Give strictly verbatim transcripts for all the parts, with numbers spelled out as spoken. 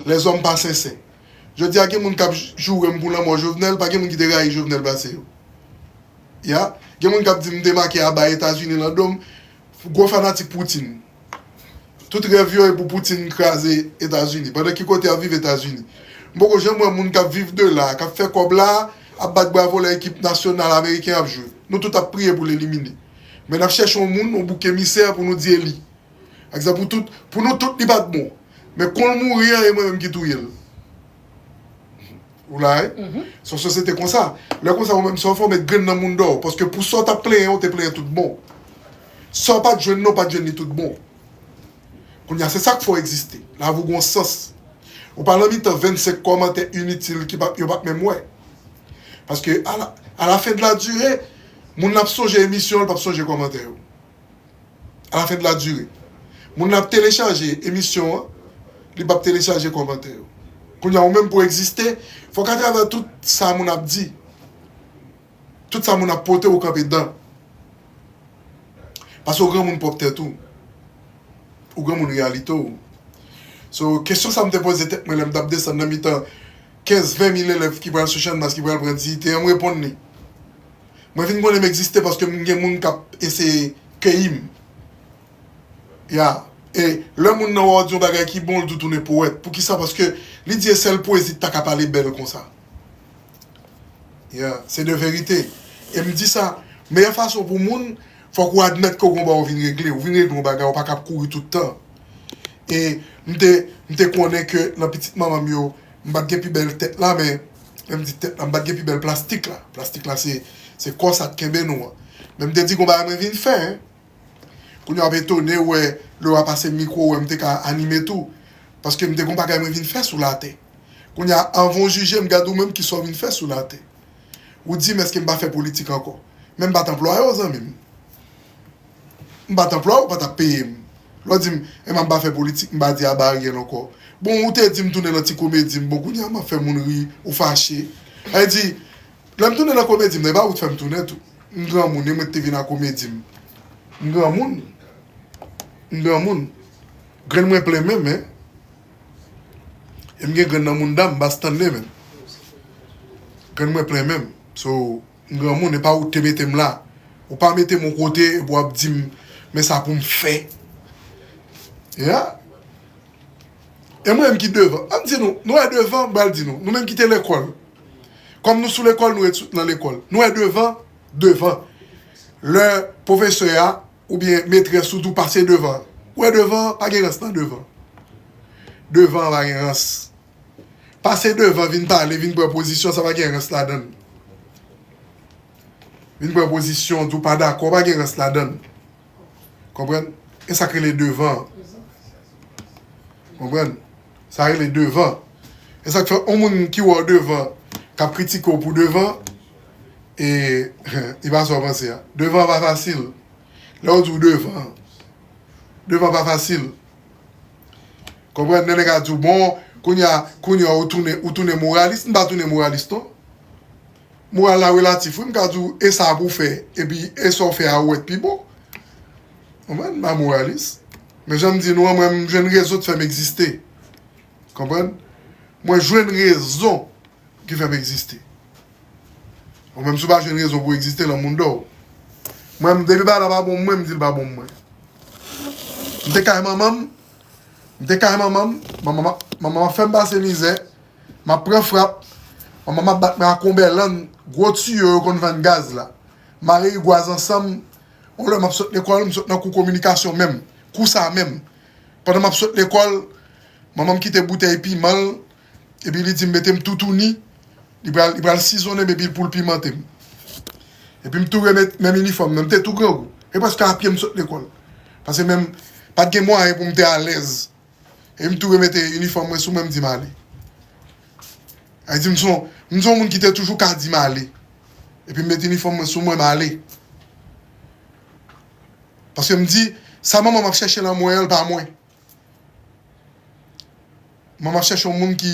Lèzòm pa sensè. Jodi a, gen moun k ap joure m pou lanmò Jovenel, pa gen moun ki te rayi Jovenel pase yo. Ya, gen moun k ap di m te make aba Etazini nan do m, gwo fanatik Putin. Tout rèv yo e pou Putin kraze Etazini. Pandan ki kote y ap viv Etazini? M poko janm wè moun k ap viv de la, k ap fè kòb la, ap bat bravo lè ekip nasyonal ameriken ap jwe. Nou tout ap priye pou l elimine. Men n ap chèche yon moun, yon bouk emisè pou nou di e li. Egzanp, pou tout, pou nou tout, li pa t bon. Men kon l mouri an, e mwen menm ki touye l. Ou la, wi? Se yon sosyete konsa. Lè konsa, ou menm, sa w fè, w met grenn nan moun dèyè w. Paske pou sa w t ap plenyen, ou te plenyen tout bon. Sa w pa t jwenn nan, w pa t jwenn li tout bon. Kounye a, se sa k fè w egziste. Lavi w gon sans. Ou pa nan mitan vennsenk kòmantè initil ki p ap, yo p ap menm wè. Paske a la, a la fen de la dire, moun nan ap sonje emisyon, li p ap sonje kòmantè yo. A la fen de la dire. Moun nan ap telechaje emisyon an, li p ap telechaje kòmantè yo. Kounye a, ou menm pou w egziste, fòk atravè tout sa moun ap di, tout sa moun ap pote, ou kanpe dan. Paske ou granmoun pwòp tèt ou. Ou granmoun reyalite w. So, kesyon sa m te poze tèt mwen lè m t ap desann nan mitan kenz, ven mil elèv ki pral sou Channmas, ki pral pran diyite an, m reponn li. Mwen vin konnen m egziste paske m gen moun k ap eseye keyi m. Ya. E lè moun nan wè w di yon bagay ki bon, l tou tounen powèt. Poukisa? Paske li di e sèl pwezi ki ta ka pale bèl konsa. Ya, se de verite. E m di sa, meyè fason pou moun, fòk ou admèt ke w gon bagay ou vin regle. Ou vin regle yon bagay, ou pa ka ap kouri tout tan. E m te, m te konnen ke nan pitit manman m yo, m pa t gen pi bèl tèt la, men lè m di tèt la, m pa t gen pi bèl plastik la. Plastik la, se, se kò sa k kenbe nou an. Men m te di gon bagay mwen vin fè, en. Kounye a w ap etone wè lè w a pase mikwo, wè m te ka anime tou. Paske m te gon bagay mwen vin fè sou latè. Kounye a, anvan w jije m, gade ou menm kisa w vin fè sou latè. Ou di m èske m pa fè politik ankò. Men m pa t anplwaye w, zanmi m. M pa t anplwaye w, ou pa t ap peye m. Lè w di m, e m pa fè politik, m pa di aba Ariel ankò. Bon, ou te di m tounen nan ti komedi m. Bon, kounye a m ap fè moun ri, ou fache. Sa vle di, lè m tounen nan komedi m nan, e pa ou t fè m tounen tou. M granmoun, e mwen ki te vin ak komedi m. M granmoun. M granmoun. Grenn mwen plen menm, en. E m gen grenn nan mounda m, m pa Stanley menm. Grenn mwen plen menm. So, m granmoun, e pa ou ki te mete m la. Ou pa mete m yon kote, epi w ap di m, men sa pou m fè. Ya. E mwen menm ki devan. Ann di nou, nou wè devan, m pral di nou. Nou menm ki te lekòl. Kòm nou sou lekòl, nou ret sou, nan lekòl. Nou wè devan, devan. Lè pwofesè a, oubyen metrès ou di w pase devan. Ou wè devan, pa gen rans nan devan. Devan pa gen rans. Pase devan, vin pale, vin pran pozisyon, sa pa gen rans ladan l. Vin pran pozisyon, di w pa dakò, pa gen rans ladan l. Konprann? E sa k rele devan. Konprann? Sa rele devan. E sa k fè yon moun ki wè w devan, k ap kritike w pou devan, e, e pa sa w panse a. Devan pa fasil. Lè yo di w devan, devan pa fasil. Konprann? Lè nèg la di w, bon, kounye a, kounye a, ou tounen, ou tounen moralis. M pa tounen moralis, non. Moral la relatif, wi, m ka di w, e sa pou w fè, epi e sa w fè a, ou wè k pi bon. Konprann? M pa moralis. Men jan m di nou an, mwen, m jwenn rezon k fè m egziste. Konprann? Mwen jwenn rezon ki fè m egziste. Ou menm si w pa jwenn rezon pou w egziste, lanmou dò w. Mwen, depi bagay la pa bon mwen, m di l pa bon mwen. M te kay manman m, m te kay manman m, manman m, manman m ap fè m pase mizè, m ap pran frap, manman m ap bat mwen ak yon bèlòn, gwo tiyo yo konn vann gaz la. Mare rigwaz ansanm, yon lè m ap sot lekòl, m sot nan kou kominikasyon menm, kou sa menm. Pandan m ap sot lekòl, manman m kite boutèy piman l, epi li di m mete m toutouni, li pral, li pral sizonnen m epi pou l pimante m. Epi m tou remèt menm inifòm nan, m te tou grangou. E prèske a pye m sot lekòl. Paske menm, pa t gen mwayen pou m te alèz. E m tou remete inifòm mwen sou mwen, m di m ale. Sa vle di m se yon, m se yon moun ki te toujou ka di m ale. Epi m met inifòm mwen sou mwen, m ale. Paske m di, sa manman m ap chèche nan mwen an, l pa mwen. Manman ap chèche yon moun ki,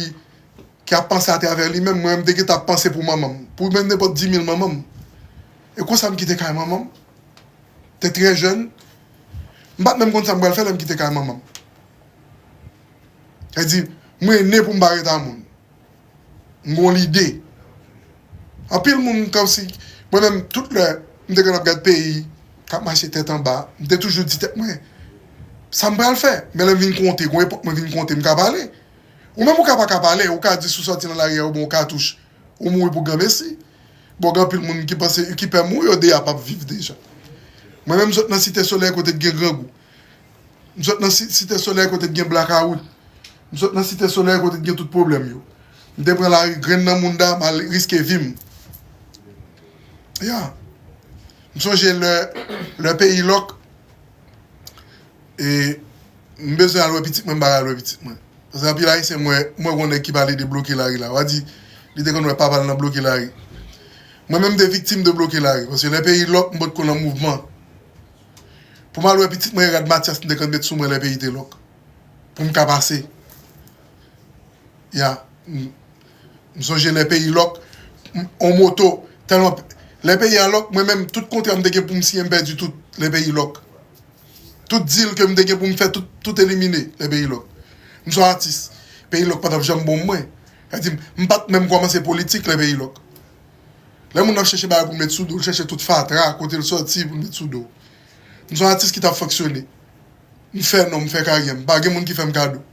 ki ap panse atravè li menm. Mwen, m te gentan ap panse pou manman m. Pou menm nenpòt di mil manman m. E konsa m kite kay manman m. Te trè jèn. M pa t menm konn sa m pral fè lè m kite kay manman m. Sa vle di, Mwen ne pou m pa ret a moun. M gon lide. Anpil moun kòmsi, mwen menm, tout lè m te konn ap gad peyi k ap mache tèt anba, m te toujou di tèt mwen, sa m pral fè? Men lè m vin konte, gon epòk mwen vin konte, m ka pale. Ou menm ou ka pa ka pale, ou ka di si w sòti nan lari a, ou bon katouch, ou mouri pou granmesi. Bon, gen anpil moun ki panse, ki pè mouri, yo deja p ap viv deja. Mwen menm, m sot nan Site Solèy kote t gen grangou. M sot nan Si-, Site Solèy kote t gen blakawout. M sot nan Site Solèy kote t gen tout pwoblèm yo. M te pran lari grenn nan mounda, m al riske vi m. Ya. M sonje lè, lè peyi lòk, e m bezwen al wè pitit mwen, m pa al wè pitit mwen. Paske anpil Ayisyen, m wè, m wè gon nèg ki pale de bloke lari la. W a di, li te konn wè papa l nan bloke lari. Mwen menm, m te viktim de bloke lari. Paske lè peyi lòk, m potko nan mouvman. Pou m al wè pitit mwen, rad Matyas m te konn met sou mwen lè peyi te lòk. Pou m ka pase. Ya. M, m sonje lè peyi lòk, m, on moto, tèlman, lè peyi a lòk, mwen menm, tout kontra m te gen pou m siyen, m pèdi tout, lè peyi lòk. Tout dil ke m te gen pou m fè, tout, tout elimine, lè peyi lòk. M se yon atis. Peyi lòk pa t ap janm bon mwen. Sa di, m pa t menm kòmanse politik lè peyi lòk. Lè moun ap chèche bagay pou l met sou do, l chèche tout fatra, kote l sòti pou l met sou do. M se yon atis ki t ap fonksyone. M fè non, m fè karyè m. Pa gen moun ki fè m kado.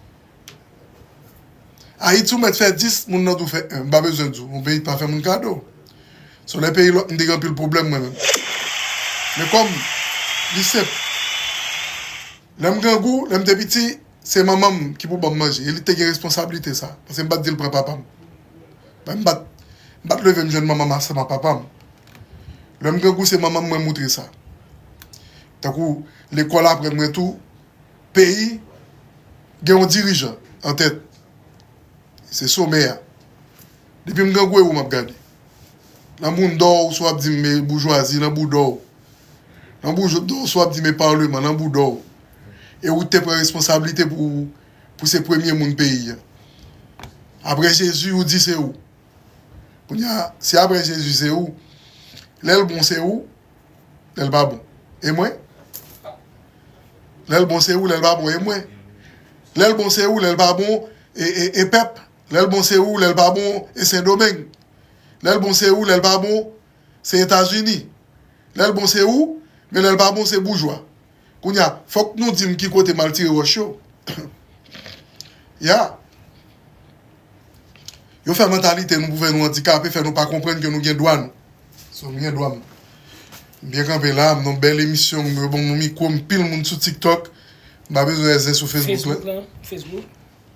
Ayiti, ou mèt fè dis, moun nan tou fè en. M pa bezwen di w. Yon peyi ki pa fè moun kado. So, lè peyi lòk, m te gen anpil pwoblèm mwen menm. Men kòm, li senp. Lè m grangou, lè m te piti, se manman m ki pou ban m manje. E li te gen responsablite sa. Paske m pa t di l pran papa m. Men m pa t, m pa t leve m jwenn manman m ansanm ak papa m. Lè m grangou, se manman m mwen moutre sa. Tankou lekòl aprann mwen tou, peyi gen yon dirijan an tèt. Se somè a. Depi m grangou, e ou m ap gade. Nan bounda w, si w ap di m, men boujwazi, nan bouda w. Nan bouda w, si w ap di m, men palman, nan bouda w. E ou te pran responsablite pou, pou se premye moun peyi a. Apre Jezi, ou di se ou. Kounye a, si apre Jezi se ou, lè l bon se ou, lè l pa bon, e mwen? Lè l bon se ou, lè l pa bon, e mwen? Lè l bon se ou, lè l pa bon, e, e, e pèp? Lè l bon se ou, lè l pa bon, e Sendomeng? Lè l bon se ou, lè l pa bon, se Etazini? Lè l bon se ou, men lè l pa bon se boujwa. Kounye a, fòk nou di m ki kote m al tire wòch yo. Ya. Yo fè mantalite nou pou fè nou andikape, fè nou pa konprann ke nou gen dwa nou. So, m gen dwa m. M byen kanpe la, m nan bèl emisyon, m ban m yon mikwo, m pil moun sou TikTok. M pa bezwen zen sou Facebook la. Facebook la, Facebook.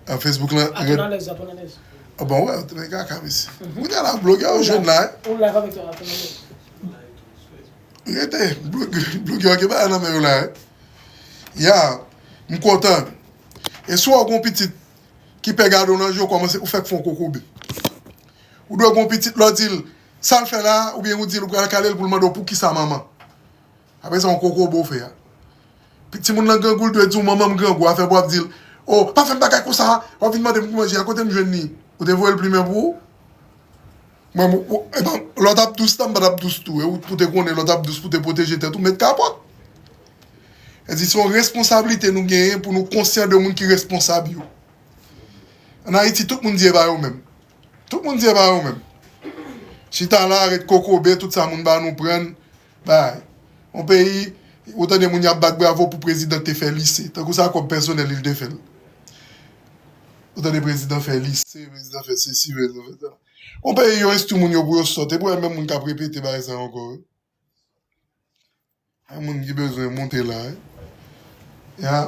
A, Facebook lan. Antoine Alez, Antoine Alez. A bon, wè, Antoine Alez kaka, mesye. Kounye a la, blogè yo jwenn la, hein. Ou live avèk yo, Antoine Alez. Rete, blogè, blogè yo gen bagay nan men yo la, hein. Ya, m kontan. E si w gon pitit ki pè gade w nan je w, kòmanse, ou fèk fè yon kokobe. Ou dwe gon pitit, lè w di l, sa l fè la, oubyen ou di l, ou pral kale l pou l mande w poukisa manman. Apre sa, yon kokobe w fè a. Pi timoun nan grangou, l dwe di w, manman m grangou, afè pou w ap di l, o, pa fè m bagay konsa, w ap vin mande m pou manje a, kote m jwenn li? Ou te voye l plimen pou ou? Mwen, m, ou, e ben, lè w t ap dous la, m pa t ap dous tou, e ou, ou te konnen lè w t ap dous pou te pwoteje tèt ou, met kapòt. E di, se yon responsablite nou genyen pou nou konsyan de moun ki responsab yo. Ann Ayiti, tout moun di e pa yo menm. Tout moun di e pa yo menm. Chita la, ret kokobe, tout sa moun ba nou pran, bay. Yon peyi, ou tande moun y ap bat bravo pou prezidan te fè lise. Tankou sa kòb pèsonèl li, li te fè l. Ou tande prezidan fè lise, prezidan fè sesi, prezidan fè sa. Yon peyi yo enstwi moun yo pou yo sòt, epi w wè menm moun k ap repete bagay sa yo ankò, wi. Gen moun ki bezwen monte la, wi. Ya.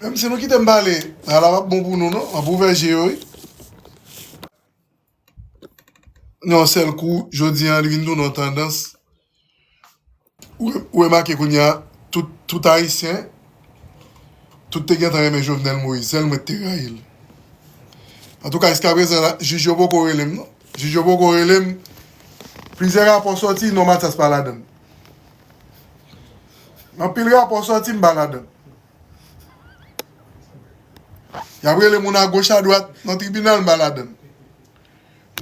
Menm si nou kite m pale, sa la p ap bon pou nou, non. M ap ouvè je yo, wi. Nan yon sèl kou, jodi a, li vin tounen yon tandans. Ou, ou remake kounye a, tout, tout Ayisyen, tout te gentan renmen Jovenel Moïse, sèl mwen ki te rayi l. Antouka, jiskaprezan, la, jij yo poko rele m, non. Jij yo poko rele m. Plizyè rapò sòti, non Mathias pa ladan l. Anpil rapò sòti, m pa ladan l. Y ap rele moun agoch adwat nan tribinal, m pa ladan l.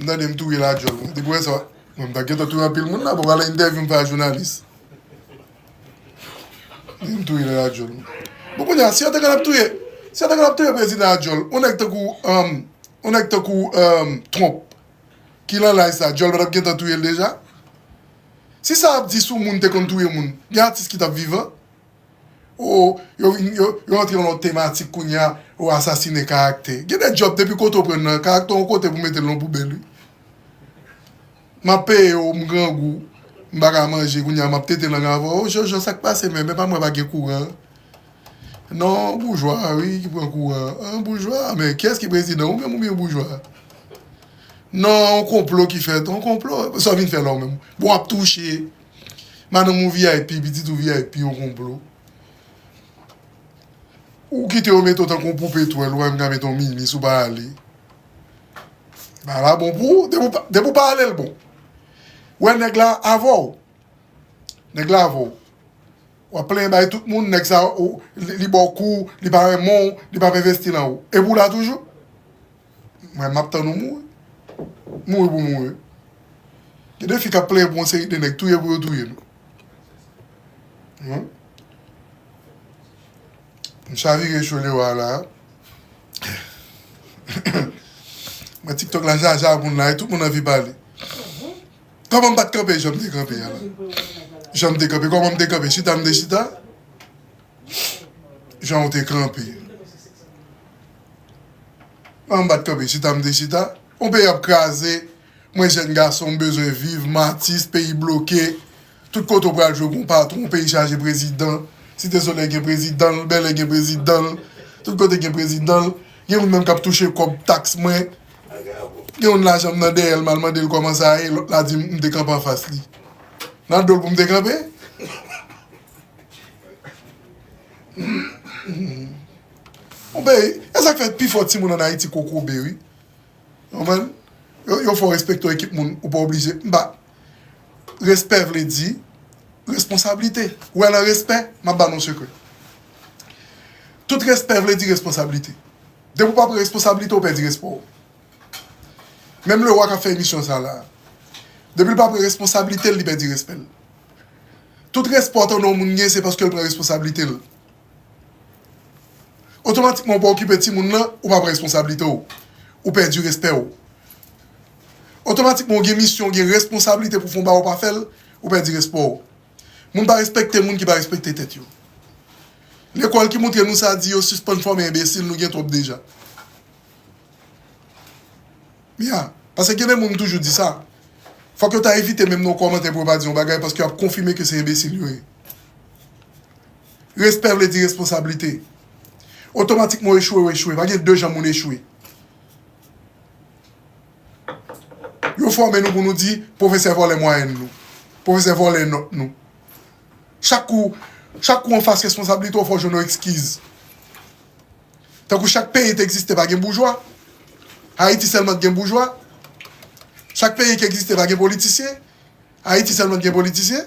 M tande m touye ladyòl mwen. Depi w wè sa, mwen, m ta gentan touye anpil moun la, pou pale entèvyou m fè a jounalis. M touye ladyòl mwen. Bon, kounye a, si yo te konn ap touye, Si yo te konn ap touye prezidan a djòl, yon nèg tankou, um, yon nèg tankou, um, Trump, ki lan laj sa, djòl pa t ap gentan touye l deja? Si sa ap di sou moun te konn touye moun, gen atis ki t ap vivan? O, yo vin, yo, yo antre nan lòt tematik kounye a, o, asasinen karaktè. Gen de djòb depi kote w pran nan, karaktè w yon kote pou mete l nan poubèl, wi. M ap peye w, m grangou, m pa ka manje, kounye a m ap tete lang avè w. O, Jojo, sa k pase menm? E pa mwen pa gen kouran? Non, boujwa a, wi, ki pran kouran an. An, boujwa a, men kiyès ki prezidan? Ou menm oubyen boujwa a? Non, yon konplo ki fèt, yon konplo. Sa w vin fè la ou menm? Bon, w ap touche. Madanm ou V I P, pitit ou V I P, yon konplo. Ou kite yo mete w tankou yon poupe twèl, ou menm ka mete yon minis, ou pa ale. Ba la bon pou ou, depi w pa, depi w pa ale l bon. Wè nèg la avè w. Nèg la avè w. W ap plenyen bay tout moun, nèg sa, ou, li, li ba w kou, li pa renmen w, li p ap envesti nan ou. Epi w la toujou? Mwen, m ap tann ou mouri. Mouri pou mouri. Gen de fi k ap plenyen pou yon seri de nèg touye pou yo touye nou. Hmm? M chavire cho Lewa la. Mwen TikTok la chaje ak moun la, e tout moun anvi pale. Kòman m pa t kanpe jan m te kanpe a la? Jan m te kanpe, kòman m te kanpe? Chita m te chita? Jan w te kanpe. Kòman m pa t kanpe? Chita m te chita? Yon peyi ap kraze. Mwen jèn gason, m bezwen viv, m atis, peyi bloke. Tout kote w pral jwe gon patwon, peyi chaje prezidan. Site Solèy gen prezidan l, Bèlè gen prezidan l, tout kote gen prezidan l. Gen moun menm k ap touche kòb taks mwen. Gen moun lajan m nan dèyè l, m al mande l kòman sa ye, lòt la di m, m te kanpe anfas li. Nan do l pou m te kanpe? Yon peyi, e sa k fè pifò timoun ann Ayiti kokobe, wi. Konprann? Yo, yo fè w respekte yon ekip moun, ou pa oblije. M pa, respè vle di responsablite. Ou wè nan respè, m ap ba nou yon sekrè. Tout respè vle di responsablite. Depi w pa pran responsablite, w pèdi respè w. Menm Lewa k ap fè emisyon sa la, depi l pa pran responsablite l, li pèdi respè l. Tout respè w tande yon moun gen, se paske l pran responsablite l. Otomatikman, ou pa okipe timoun nan, ou pa pran responsablite w. Ou pèdi respè w. Otomatikman, ou gen misyon, ou gen responsablite pou fè yon bagay, ou pa fè l, ou pèdi respè w. Moun pa respekte moun ki pa respekte tèt yo. Lekòl ki montre nou sa di yo sispann fòme enbesil, nou gen twòp deja. Ya, paske gen de moun m toujou di sa. Fòk yo ta evite menm nan yon kòmantè pou yo pa di yon bagay, paske y ap konfime ke se enbesil yo ye. Respè vle di responsablite. Otomatikman, w echwe, w echwe. Pa gen de jan moun echwe. Yo fòme nou pou nou di, pwofesè vòlè mwayèn nou. Pwofesè vòlè nòt nou. Chak kou, chak kou w anfas responsablite w, fò w jwenn yon ekskiz. Tankou chak peyi te egziste, pa gen boujwa. Ayiti sèlman t gen boujwa. Chak peyi ki egziste, pa gen politisyen. Ayiti sèlman t gen politisyen.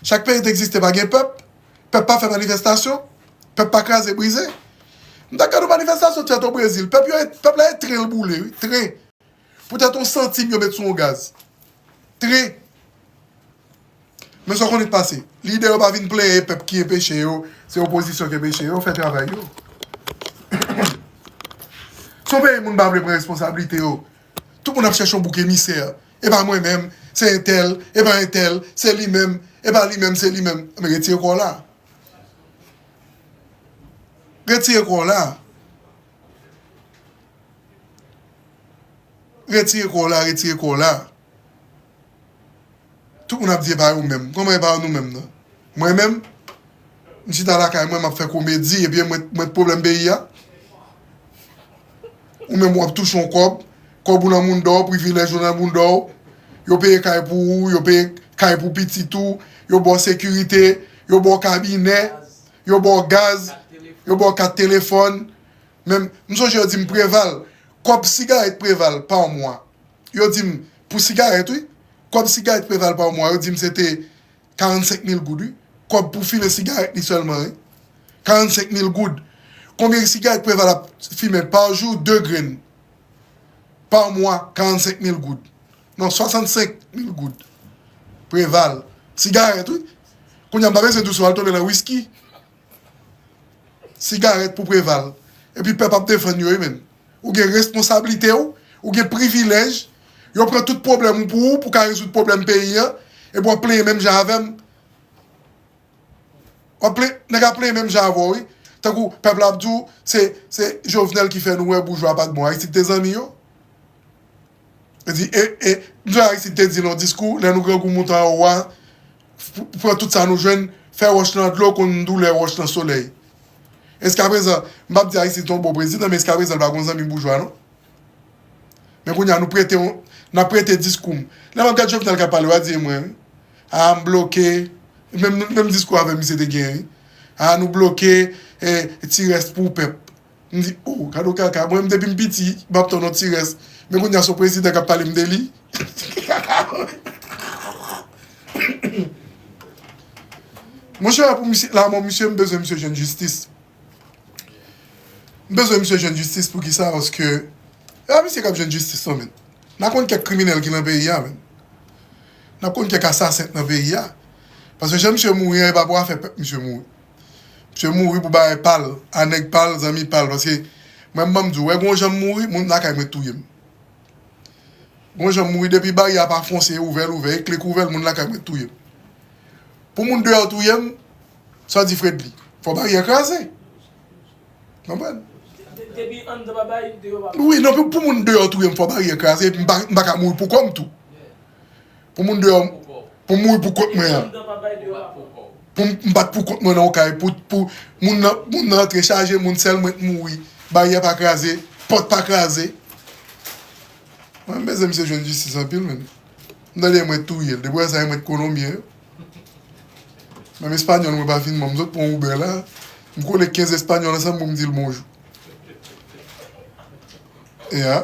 Chak peyi te egziste, pa gen pèp. Pèp pa fè manifestasyon. Pèp pa kraze, brize. M ta gade yon manifestasyon t fèt o Brezil. Pèp yo, pèp la e tren l boule, wi. Tren. Poutèt yon santim yo met sou yon gaz. Tren. Men sa w konnen k pase. Lidè yo pa vin plenyen, e pèp ki enpeche yo, se opozisyon ki enpeche yo fè travay yo. Se yon peyi moun pa vle pran responsablite yo. Tout moun ap chèche yon bouk emisè. E pa mwen menm, se entèl, e pa entèl, se li menm, e pa li menm, se li menm. Men retire kò w la. Retire kò w la. Retire kò w la, retire kò w la. Tout moun ap di e pa yo menm. Kòman e pa nou menm nan? Mwen menm, m chita lakay mwen, m ap fè komedi, epi mwen, mwen t pwoblèm peyi a. Ou menm w ap touche yon kòb, kòb ou nan mounda w, privilèj ou nan mounda w. Yo peye kay pou ou, yo peye kay pou pitit ou, yo ba w sekirite, yo ba w kabinè, yo ba w gaz, yo ba w kat telefòn. Men, m sonje yo di m Preval, kòb sigarèt Preval pa mwa. Yo di m, pou sigarèt, wi. Kòb sigarèt Preval pa mwa, yo di m se te karannsenk mil goud, wi. Kòb pou fimen sigarèt li sèlman, wi. Karannsenk mil goud. Konbyen sigarèt Preval ap fimen pa jou? De grenn. Pa mwa, karannsenk mil goud. Non, swasannsenk mil goud. Preval. Sigarèt, wi. Kounye a, m pa bezwen di w si w al tonbe nan wiski. Sigarèt pou Preval. Epi pèp ap defann yo, wi, menn. Ou gen responsablite w, ou gen privilèj, yo pran tout pwoblèm ou pou ou, pou ka rezoud pwoblèm peyi an, epi w ap plenyen menm jan avè m. W ap plen-, nèg ap plenyen menm jan avè w, wi. Tankou pèp la ap di w, se, se Jovenel ki fè nou wè boujwa pa t bon. Aristide te zanmi yo. Li di, e, e, m sonje Aristide te di nan diskou, lè nou grangou moute anwo a, pran tout sa nou jwenn, fè wòch lan dlo konn doulè wòch lan solèy. Eskaprezan, m p ap di Aristide se yon bon prezidan, men eskaprezan, l pa gon zanmi boujwa, non. Men kounye a, nou prete yon, n ap prete diskou m. Lè m ap gad Jovenel k ap pale, w a di e mwen, wi. A, m bloke, menm, menm diskou avè misye te gen, wi. A, nou bloke, e, ti rès pou pèp. M di, o, gade yon kaka. Mwen menm, depi m piti, m ap tann yon ti rès. Men kounye a, se yon prezidan k ap pale m de li. Monchè, pou misye, lanmò misye, m bezwen misye jwenn jistis. M bezwen misye jwenn jistis. Poukisa? Paske, e pa misye k ap jwenn jistis, non, menn. N a konn kèk kriminèl ki nan peyi a, menn. N ap konn kèk asasen k nan peyi a. Paske jan misye mouri an, e pa pou afè pèp misye mouri. Misye mouri pou bagay pa l, a nèg pa l, zanmi pa l. Paske mwen, m ban m di w, wè, gon jan m mouri, moun lakay mwen touye m. Gon jan m mouri, depi baryè a pa fonse, ouvè l ouvè, e kle k ouvè l, moun lakay mwen touye m. Pou moun deyò touye m, sa w di Fredly? Fò baryè kraze. Konprann? De-, depi anndan pa bay, deyò pa bay. Wi, non, pou, pou moun deyò touye m, fò baryè kraze, epi m pa, m pa ka mouri pou kò m tou. Pou moun deyò, pou m mouri pou kont mwen an. Pou m, m bat pou kont mwen nan yon kay, pou, pou moun nan, moun nan antre chaje moun, sèl mwen k mouri. Baryè pa kraze, pòt pa kraze. Mwen, m bezwen misye jwenn jistis anpil, menn. M tande mwen touye l. Depi w wè sa, e mwen k Kolonbyen yo. Menm espanyòl mwen pa fin bon, m sot pran Uber la. M kole kenz espanyòl ansanm pou m di l bonjou. Ya.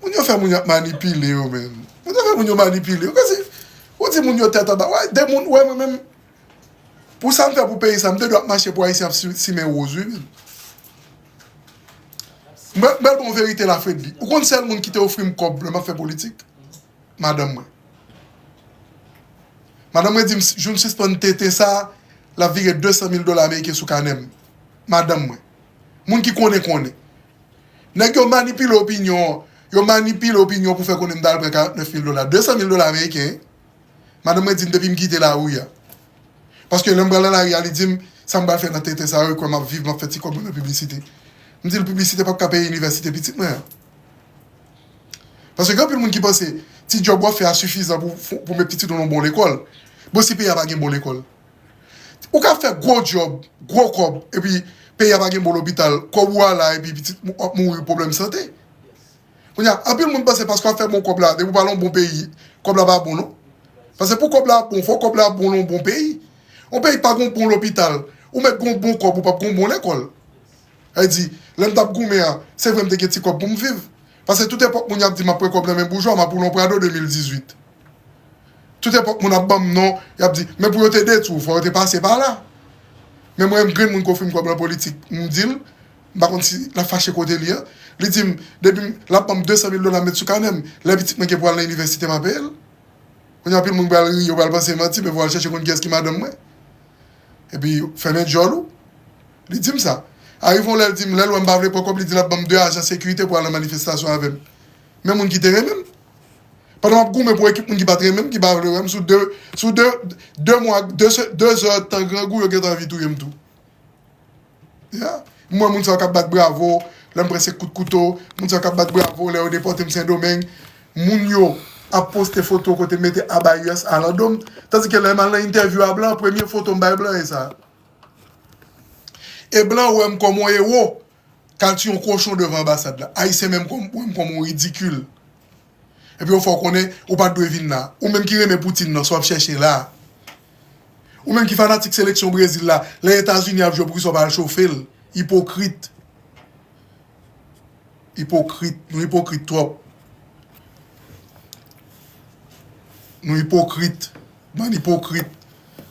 Moun yo fè moun yo ap manipile yo, menn. Moun yo fè moun yo manipile yo. Kòmsi, ou di moun yo tèt anba. Wè, de moun, wè, mwen menm, pou sa m fè pou peyi sa, m te dwe ap mache pou Ayisyen ap si-, simen woz, wi, menn. Mwen, mwen bon verite la, Fredly. Ou konn sèl moun ki te ofri m kòb lè m ap fè politik? Madanm mwen. Madanm mwen di m, jou m sispann tenten sa, l ap vire de san mil dola ameriken sou kanè m. Madanm mwen. Moun ki konnen, konnen. Nèg yo manipile opinyon, yo manipile opinyon pou fè konnen m t al pran karant nèf mil dola, de san mil dola ameriken, wi. Madanm mwen di m depi m kite lari a. Paske lè m pral nan lari a, li di m, sa m pral fè nan tenten sa yo, kwè m ap viv, m ap fè ti kòb mwen nan piblisite. M di l, piblisite p ap ka peye inivèsite pitit mwen an. Paske gen anpil moun ki panse ti djòb w ap fè a sifizan pou, pou, pou met pitit ou nan bon lekòl. Bon, si peyi a pa gen bon lekòl. Ou ka fè gwo djòb, gwo kòb, epi peyi a pa gen bon lopital, kòb ou a la, epi pitit ou ap mouri pwoblèm sante. Kounye a, anpil moun panse paske w ap fè bon kòb la, depi w pa nan yon bon peyi, kòb la pa bon, non. Paske pou kòb la bon, fò kòb la bon nan yon bon peyi. Yon peyi k pa gen yon bon lopital, ou mèt gen yon bon kòb, ou p ap gen yon bon lekòl. Sa vle di, lè m t ap goumen an, se vre m te gen ti kòb pou m viv. Paske tout epòk moun y ap di m ap pran kòb nan men boujwa, m ap woule yon Prado de mil dizuit. Tout epòk moun ap ban m non, y ap di, men pou yo te detwi w, fò yo te pase pa la. Men mwen menm grenn moun k ofri m kòb nan politik, m di l, m pa konn si l ap fache kote li an. Li di m, depi m, l ap ban m de san mil dola m met sou kanè m. Lè pitit mwen gen pou al nan inivèsite, m a peye l. Kounye a anpil moun pral ri, yo pral panse manti, men fò w al chèche konn kiyès ki madanm mwen. Epi, fèmen djòl ou. Li di m sa. Arive yon lè, l di m, lè l wè m pa vle pran kòb, li di l ap ban m de ajan sekirite pou al nan manifestasyon avè m. Men moun ki te renmen m. Pandan m ap goumen pou ekip moun ki pa t renmen m, ki pa vle wè m, sou de, sou de, de mwa, de se-, de zè tan grangou, yo gentan anvi touye m tou. Ya. M wè moun sa yo k ap bat bravo, lè m pran se kout kouto, moun sa yo k ap bat bravo, lè yo depòte m Sendomeng, moun yo ap poste foto kote m mete Abayas a nan do m, tandike lè m al nan entèvyou a blan, premye foto m bay blan e sa. E blan wè m kòm yon ewo, k al tiye yon kochon devan anbasad la. Ayisyen menm kòm, wè m kòm yon ridikil. Epi yo fè w konnen ou pa t dwe vin la. Ou menm ki renmen Poutine nan, sa w ap chèche la? Ou menm ki fanatik seleksyon Brezil la, lè Etazini ap jwe pou kisa w pa al chofe l? Ipokrit. Ipokrit. Nou ipokrit twòp. Nou ipokrit. Bann ipokrit.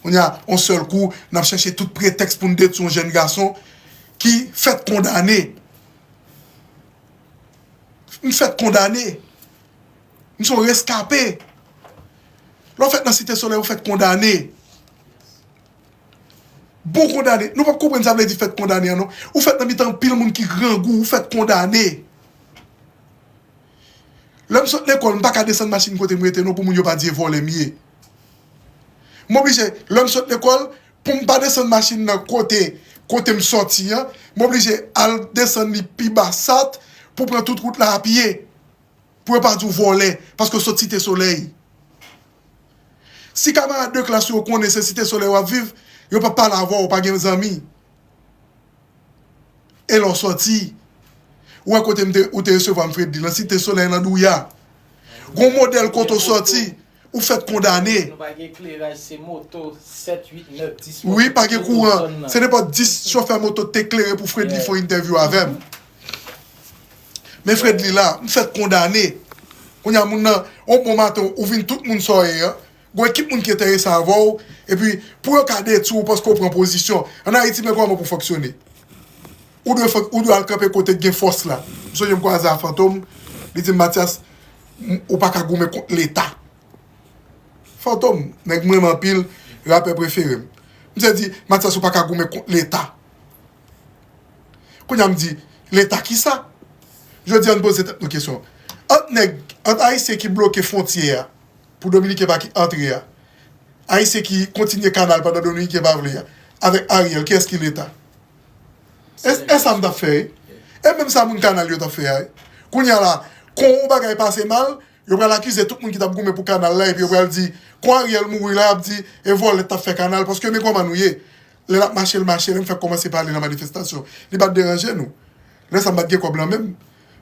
Kounye a, yon sèl kou, n ap chèche tout pretèks pou n detwi yon jèn gason ki fèt kondane. M fèt kondane. M se yon reskape. Lè w fèt nan Site Solèy, ou fèt kondane. Bon kondane. Nou p ap konprann sa vle di fèt kondane an non. Ou fèt nan mitan anpil moun ki grangou, ou fèt kondane. Lè m sot lekòl, m pa ka desann machin kote m rete non pou moun yo pa di e vòlè m ye. M oblije, lè m sot lekòl, pou m pa desann machin nan kote, kote m sòti an, m oblije al desann li pi ba sat pou pran tout wout la a pye. Pou yo pa di w vòlè, paske w sot Site Solèy. Si kamarad de klas ou yo konnen se Site Solèy w ap viv, yo p ap pale avè w, ou pa gen zanmi. E lè w sòti, ou wè kote m te, ou te resevwa m Fredly, nan Site Solèy, nan Douya. Gon modèl kote w sòti, ou fèt kondane. Nou pa gen ekleraj, se moto sèt, uit, nèf, dis moto. Wi, pa gen kouran. Se nenpòt dis chofè moto te klere pou Fredly fè yon entèvyou avè m. Men Fredly la, m fèt kondane. Kounye a moun nan, yon bon maten, ou vin tout moun sa w ye an. Gon ekip moun ki enterese avè w. Epi, pou yo ka detwi w paske w pran pozisyon. Ann Ayiti, men kòman pou fonksyone. Ou dwe, fon- ou dwe al kanpe kote k gen fòs la. M sonje m kwaze a Fantom, li di m, Mathias, m- ou pa ka goumen kont Leta. Fantom, nèg m renmen anpil, rapè prefere m. Misye di, Mathias, ou pa ka goumen kont Leta. Kounye a m di, Leta kisa? Jodi a, n poze tèt nou kesyon. Ant nèg, ant Ayisyen ki bloke fwontyè a pou Dominiken pa ki antre a, Ayisyen ki kontinye kanal pandan Dominiken pa vle a, avèk Ariel, kiyès ki Leta? E, e sa m t ap fè, wi. E menm sa moun kanal yo t ap fè a, wi. Kounye a la, kon yon bagay pase mal, yo pral akize tout moun ki t ap goumen pou kanal la, epi yo pral di, kon Ariel mouri la, y ap di, e vòlè t ap fè kanal, paske men kòman nou ye. Lè l ap mache, l mache, lè m fèk kòmanse pale nan manifestasyon, li pa t deranje nou. Lè sa m pa t gen kòb lan menm.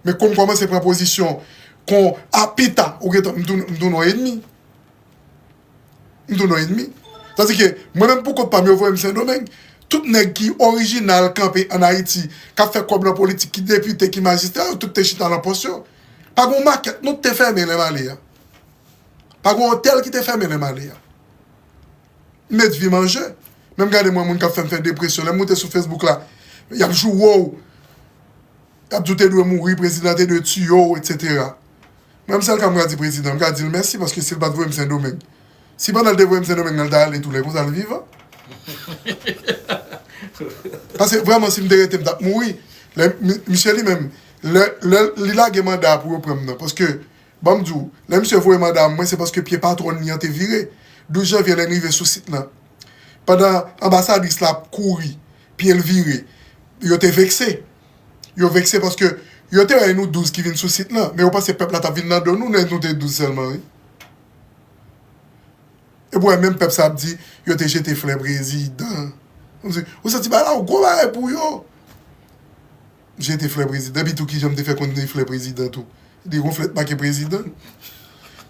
Men kon m kòmanse pran pozisyon, kon a pita, ou gentan, m tounen, m tounen yon enmi. M tounen yon enmi. Tandike, mwen menm pou kont pa m, yo voye m Sendomeng. Tout nèg ki orijinal kanpe ann Ayiti, k ap fè kòb nan politik, ki depite, ki majistra, yo tout te chita nan pòs yo. Pa gen yon makèt, nou te fèmen lè m ale a. Pa gen yon otèl ki te fèmen lè m ale a. M met vi m an je. Men m gade mwen moun k ap fè m fè depresyon. Lè m moute sou Facebook la, y ap joure w. Y ap di w te dwe mouri, prezidan te dwe tiye w, etsetera. Mwen, m sèl ka m ka di prezidan, m ka di l mèsi, paske si l pa t voye m Sendomeng, si pandan l te voye m Sendomeng nan, l ta ale tou lè konsa l vivan. Paske vrèman, si m te rete, m t ap mouri. Lè, mi- misye li menm, lè, lè li lage manda pou yo pran m nan, paske, ban m di w, lè misye voye manda a mwen, se paske pye patwòn li an te vire. Douz janvye, lè n rive sou sit lan, pandan anbasadris la ap kouri, pye l vire, yo te vekse. Yo vekse paske yo te wè nou douz ki vin sou sit lan, men yo panse pèp la t ap vin nan do nou, men nou te douz sèlman, wi. Epi w wè menm pèp sa ap di, yo te jete flè prezidan. Ou di, ou santi bagay la, yon gwo bagay pou yo. Jete flè prezidan, epi tou kijan m te fè konn jete flè prezidan tou. Li gon flè t make prezidan.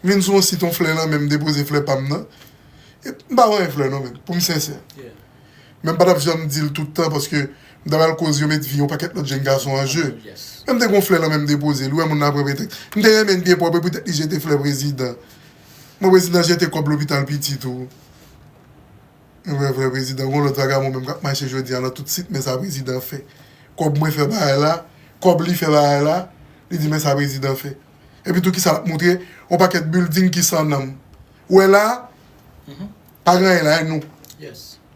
Vin sou yon sit, yon flè nan men m, depoze flè pa m nan. E m pa vanyen flè non, men, pou m sensè. Men m pa t ap janm di l tout tan, paske m ta pral koz yo met vi yon pakèt lòt jèn gason an je. Men m te gon flè nan men m depoze l, ou wè moun nan pran pretèks. M te renmen l byen pwòp, e poutèt li jete flè prezidan. Mwen, prezidan jete kòb lopital piti tou. Mwen vle prezidan, gon lòt vagabon menm k ap mache jodi a nan tout sit, men sa prezidan fè. Kòb mwen fè bagay la, kòb li fè bagay la, li di men sa prezidan fè. Epi tou kisa l ap moutre? Yon pakèt building ki san nanm. Ou wè la, pa gen anyen la, e nou.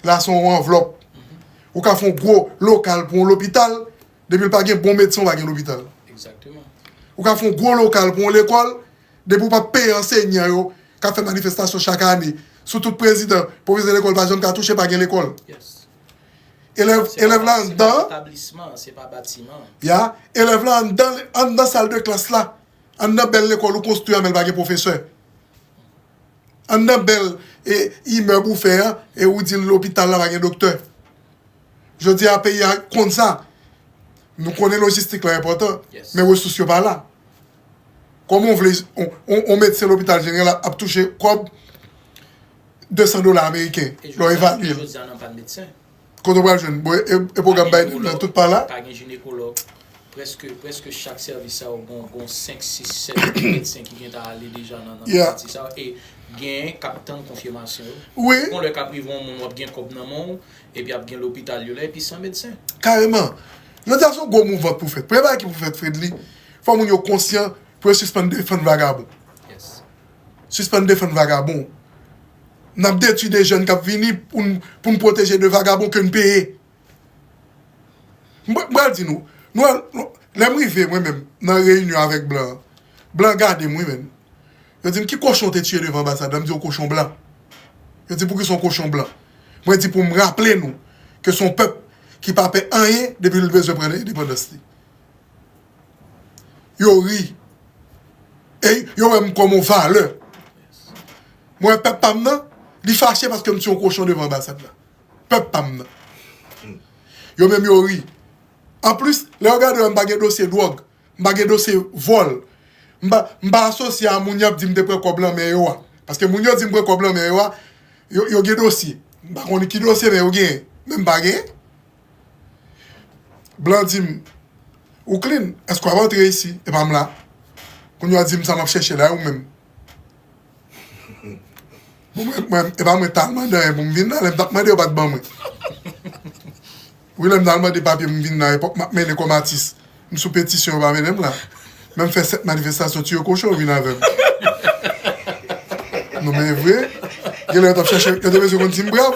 La se yon anvlòp. Ou ka fè yon gwo lokal pou yon lopital, depi l pa gen bon medsen, ou pa gen lopital. Ou ka fè yon gwo lokal pou yon lekòl, depi w pa peye ansenyan yo k ap fè manifestasyon chak ane, sou tout prezidan, pwofesè lekòl pa janm ka touche, pa gen lekòl. Elèv, elèv la anndan, ya, elèv la anndan, anndan sal de klas la, anndan bèl lekòl ou konstwi a, men l pa gen pwofesè. Anndan bèl e, imèb ou fè a, e ou di lopital la pa gen doktè. Jodi a, peyi a konn sa. Nou konnen lojistik la enpòtan, men resous yo pa la. Kòman w vle yon, yon, yon medsen lopital jeneral ap, ap touche kòb de san dola ameriken lè w evalye l? Kote w pral jwenn? Bon, e, e pwogram Biden nan tout pa la? Pa gen jinekològ. Prèske, prèske chak sèvis sa yo gon, gon senk, sis, sèt medsen ki gentan ale deja nan, nan pati sa yo. E genyen k ap tann konfimasyon yo. Wi. Gon lè k ap rive yon moun w ap gen kòb nan men w, epi ap gen lopital yo la, epi san medsen. Kareman. Jodi a se yon gwo mouvman k pou fèt. Premye bagay ki pou fèt, Fredly, fò moun yo konsyan pou yo sispann defann vagabon. Sispann defann vagabon. N ap detwi de jèn k ap vini pou n, pou n pwoteje de vagabon ke n peye. M, m pral di nou, nou, nou, lè m rive, mwen menm, nan reyinyon avèk blan an, blan gade m, wi, menm. Yo di m, "Ki kochon w te tiye devan anbasad la?" M di yo, "Kochon blan." Yo di, "Pouki se yon kochon blan?" Mwen di, "Pou m raple nou ke se yon pèp ki pa pè anyen depi l bezwen pran endepandans li." Yo ri. E yo wè m kòm yon valè. Mwen, pèp pa m nan, li fache paske m tiye yon kochon devan anbasad la. Pèp pa m nan. Yo menm yo ri. Anplis, lè yo gade wè m pa gen dosye dwòg, m pa gen dosye vòl, m pa, m pa asosye a moun y ap di m te pran kòb lan men yo a. Paske moun yo di m pran kòb lan men yo a, yo, yo gen dosye. M pa konn ki dosye men yo genyen. Men m pa genyen. Blan di m, "Ou clean, èske w ap antre isi?" E pa m la. Kounye a di m sa m ap chèche la, e ou menm? Bon, mwen, mwen, e pa mwen t al mande anyen pou m vin la, lè m t ap mande, yo pa t ban mwen. Wi, lè m t al mande papye pou m vin la, epòk m ap mennen kòm atis, m sou petisyon, yo pa mennen m la. Men m fè sèt manifestasyon, tiye kochon, yo vin avè m. Non, men e vre. Genlè yo t ap chèche, yo te bezwen konn si m brav.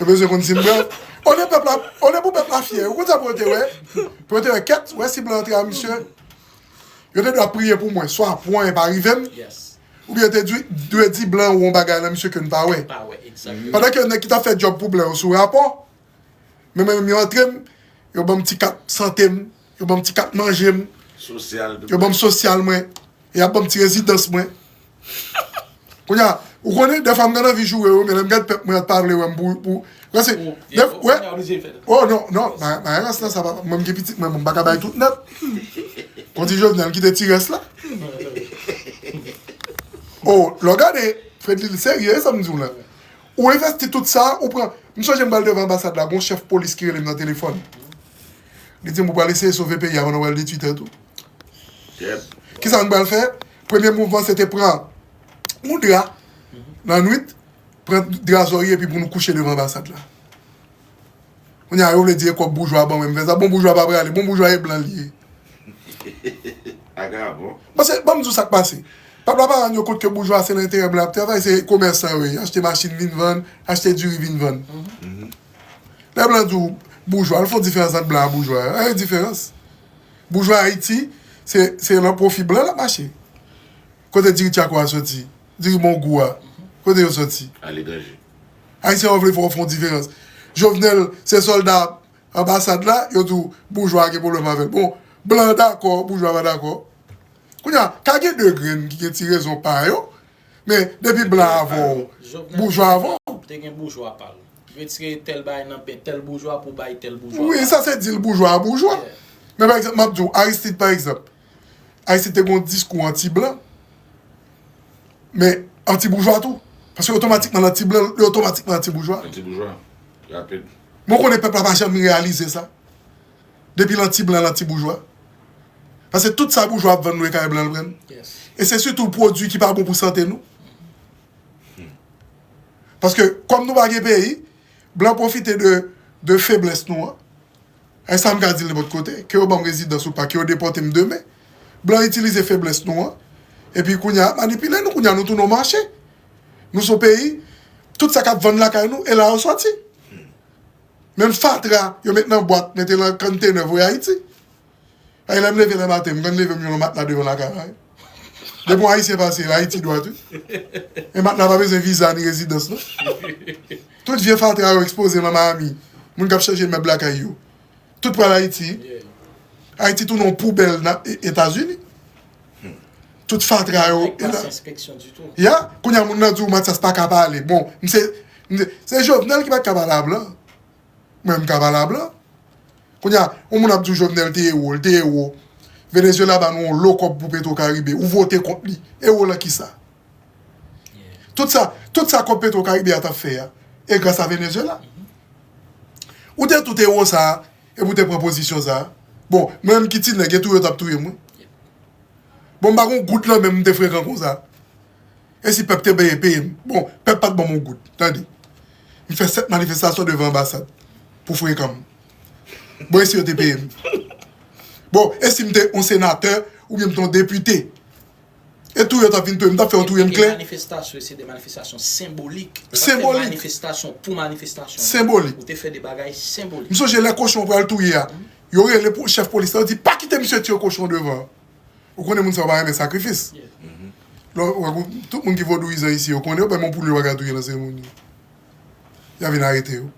Yo bezwen konn si m brav. Olye pèp la, olye pou pèp la fyè, ou konn sa pou yo te wè? Pou yo te wè kèt, wè si blan antre a misye. Yo te dwe ap priye pou mwen, swa pwen pa rive m, oubyen yo te dwe, dwe di blan ou yon bagay nan misye ke n pa wè. Pandan ke nèg ki t ap fè djòb pou blan yo sou rapò, men mwen menm yo antre m, yo ban m ti kat sante m, yo ban m ti kat manje m, yo ban m sosyal mwen, e y ap ban m ti rezidans mwen. Kounye a, ou konnen, dèfwa m gen anvi joure wi, men lè m gad pèp mwen ap pale wè m pou, pou, paske, dèf-, wè, oh, non, non, ma, ma rès la, sa pa, mwen m gen pitit mwen, mwen m pa ka bay tout nèt. Kon ti Jovenel, kite ti rès la. Oh, lè w gade, Fredly, serye, sa m di w la. Ou envesti tout sa, ou pran, m sonje m pral devan anbasad la, gon chèf polis ki rele m nan telefòn. Li di m, "Ou pral eseye sove peyi a pandan w al detwi tèt ou." Kisa nou pral fè? Premye mouvman se te pran yon dra nan nwit, pran dra zòrye epi pou nou kouche devan anbasad la. Kounye a, yo vle di e kòb boujwa ban mwen m fè sa. Bon, boujwa pa prale. Bon, boujwa e blan li ye. Paske, ban m di w sa k pase. Pèp la pa rann yo kont ke boujwa se nan enterè blan y ap travay, se komèsan yo ye. Achte machin vin vann, achte diri vin vann. Lè blan di w boujwa, l fè yon diferans ant blan ak boujwa. Anyen diferans. Boujwa Ayiti, se, se nan pwofi blan l ap mache. Kote diri Tchako a soti? Diri Mongou a? Kote yo soti? Aletranje. Ayisyen yo vle fè w fè yon diferans. Jovenel, se sòlda anbasad la, yo di w boujwa gen pwoblèm avè l. Bon, blan dakò, boujwa pa dakò. Kounye a, ka gen de grenn ki gen ti rezon pa yo, men depi blan avè w, boujwa avè w. Te gen boujwa pa l. Retire tèl bagay nan pen tèl boujwa pou bay tèl boujwa pa l. Wi, sa se dil boujwa a boujwa. Men pa egzanp, m ap di w, Aristide pa egzanp. Aristide te gen yon diskou anti-blan, men anti-boujwa tou. Paske otomatikman l anti-blan, li otomatikman anti-boujwa. Anti-boujwa. Rapid. Men w konnen pèp la pa janm reyalize sa. Depi l anti-blan, l anti-boujwa. Paske tout sa boujwa ap vann nou e kay blan l pran. E se sitou pwodui ki pa bon pou sante nou. Paske kòm nou pa gen peyi, blan pwofite de, de feblès nou an. E sa m ka di l nenpòt kote, ke yo ban m rezidans ou pa, ke yo depòte m demen. Blan itilize feblès nou an, epi kounye a, manipile nou, kounye a nou tounen yon mache. Nou se yon peyi, tout sa k ap vann lakay nou, e la yo sòti. Menm fatra, yo met nan bwat, mete nan konntenè, voye Ayiti. Ay, lè m leve lè maten, m konn leve m jwenn yon matla devan lakay la, wi. Depi yon Ayisyen pase, Ayiti dwat, wi. E matla pa bezwen viza ni rezidans, non. Tout vye fatra yo ekspoze nan Miami. Moun k ap chanje mèb lakay yo. Tout pral Ayiti. Ayiti tounen yon poubèl nan E-, Etazini. Tout fatra yo. Ya, kounye a moun nan di w Mathias pa ka pale. Bon, m se, m se, se Jovenel ki pa t ka pale a blan. Mwen, m ka pale a blan. Kounye a, yon moun ap di w Jovenel te ewo, l te ewo. Venezuela ba nou yon lo kòb pou Petro Caribe. Ou vote kont li. Ewo lan kisa? Tout sa, tout sa kòb Petro Caribe a t ap fè a, e gras a Venezuela. Ou te tout ewo sa a, epi w te pran pozisyon sa a. Bon, mwen menm ki ti nèg, e touye w t ap touye m, wi. Bon, m pa gon goud lan menm m te frekan konsa. E si pèp te peye, peye m? Bon, pèp pa t ban m yon goud. Tande. M fè sèt manifestasyon devan anbasad pou frekan m. Bon, e si yo te peye m? Bon, e si m te yon senatè oubyen m te yon depite? E touye w t ap vin touye m, m t ap fè w touye m klè. Manifestasyon, se de manifestasyon senbolik. Senbolik. Manifestasyon pou manifestasyon. Senbolik. Ou te fè de bagay senbolik. M sonje lè kochon pral touye a. Yo rele pou chèf polis la, yo di pa kite misye tiye kochon devan. Ou konnen moun sa yo pa renmen sakrifis. Lè w wè tout moun ki vodouyizan isi yo konnen yo pa renmen poul yo pa ka touye nan seremoni. Y a vin arete yo.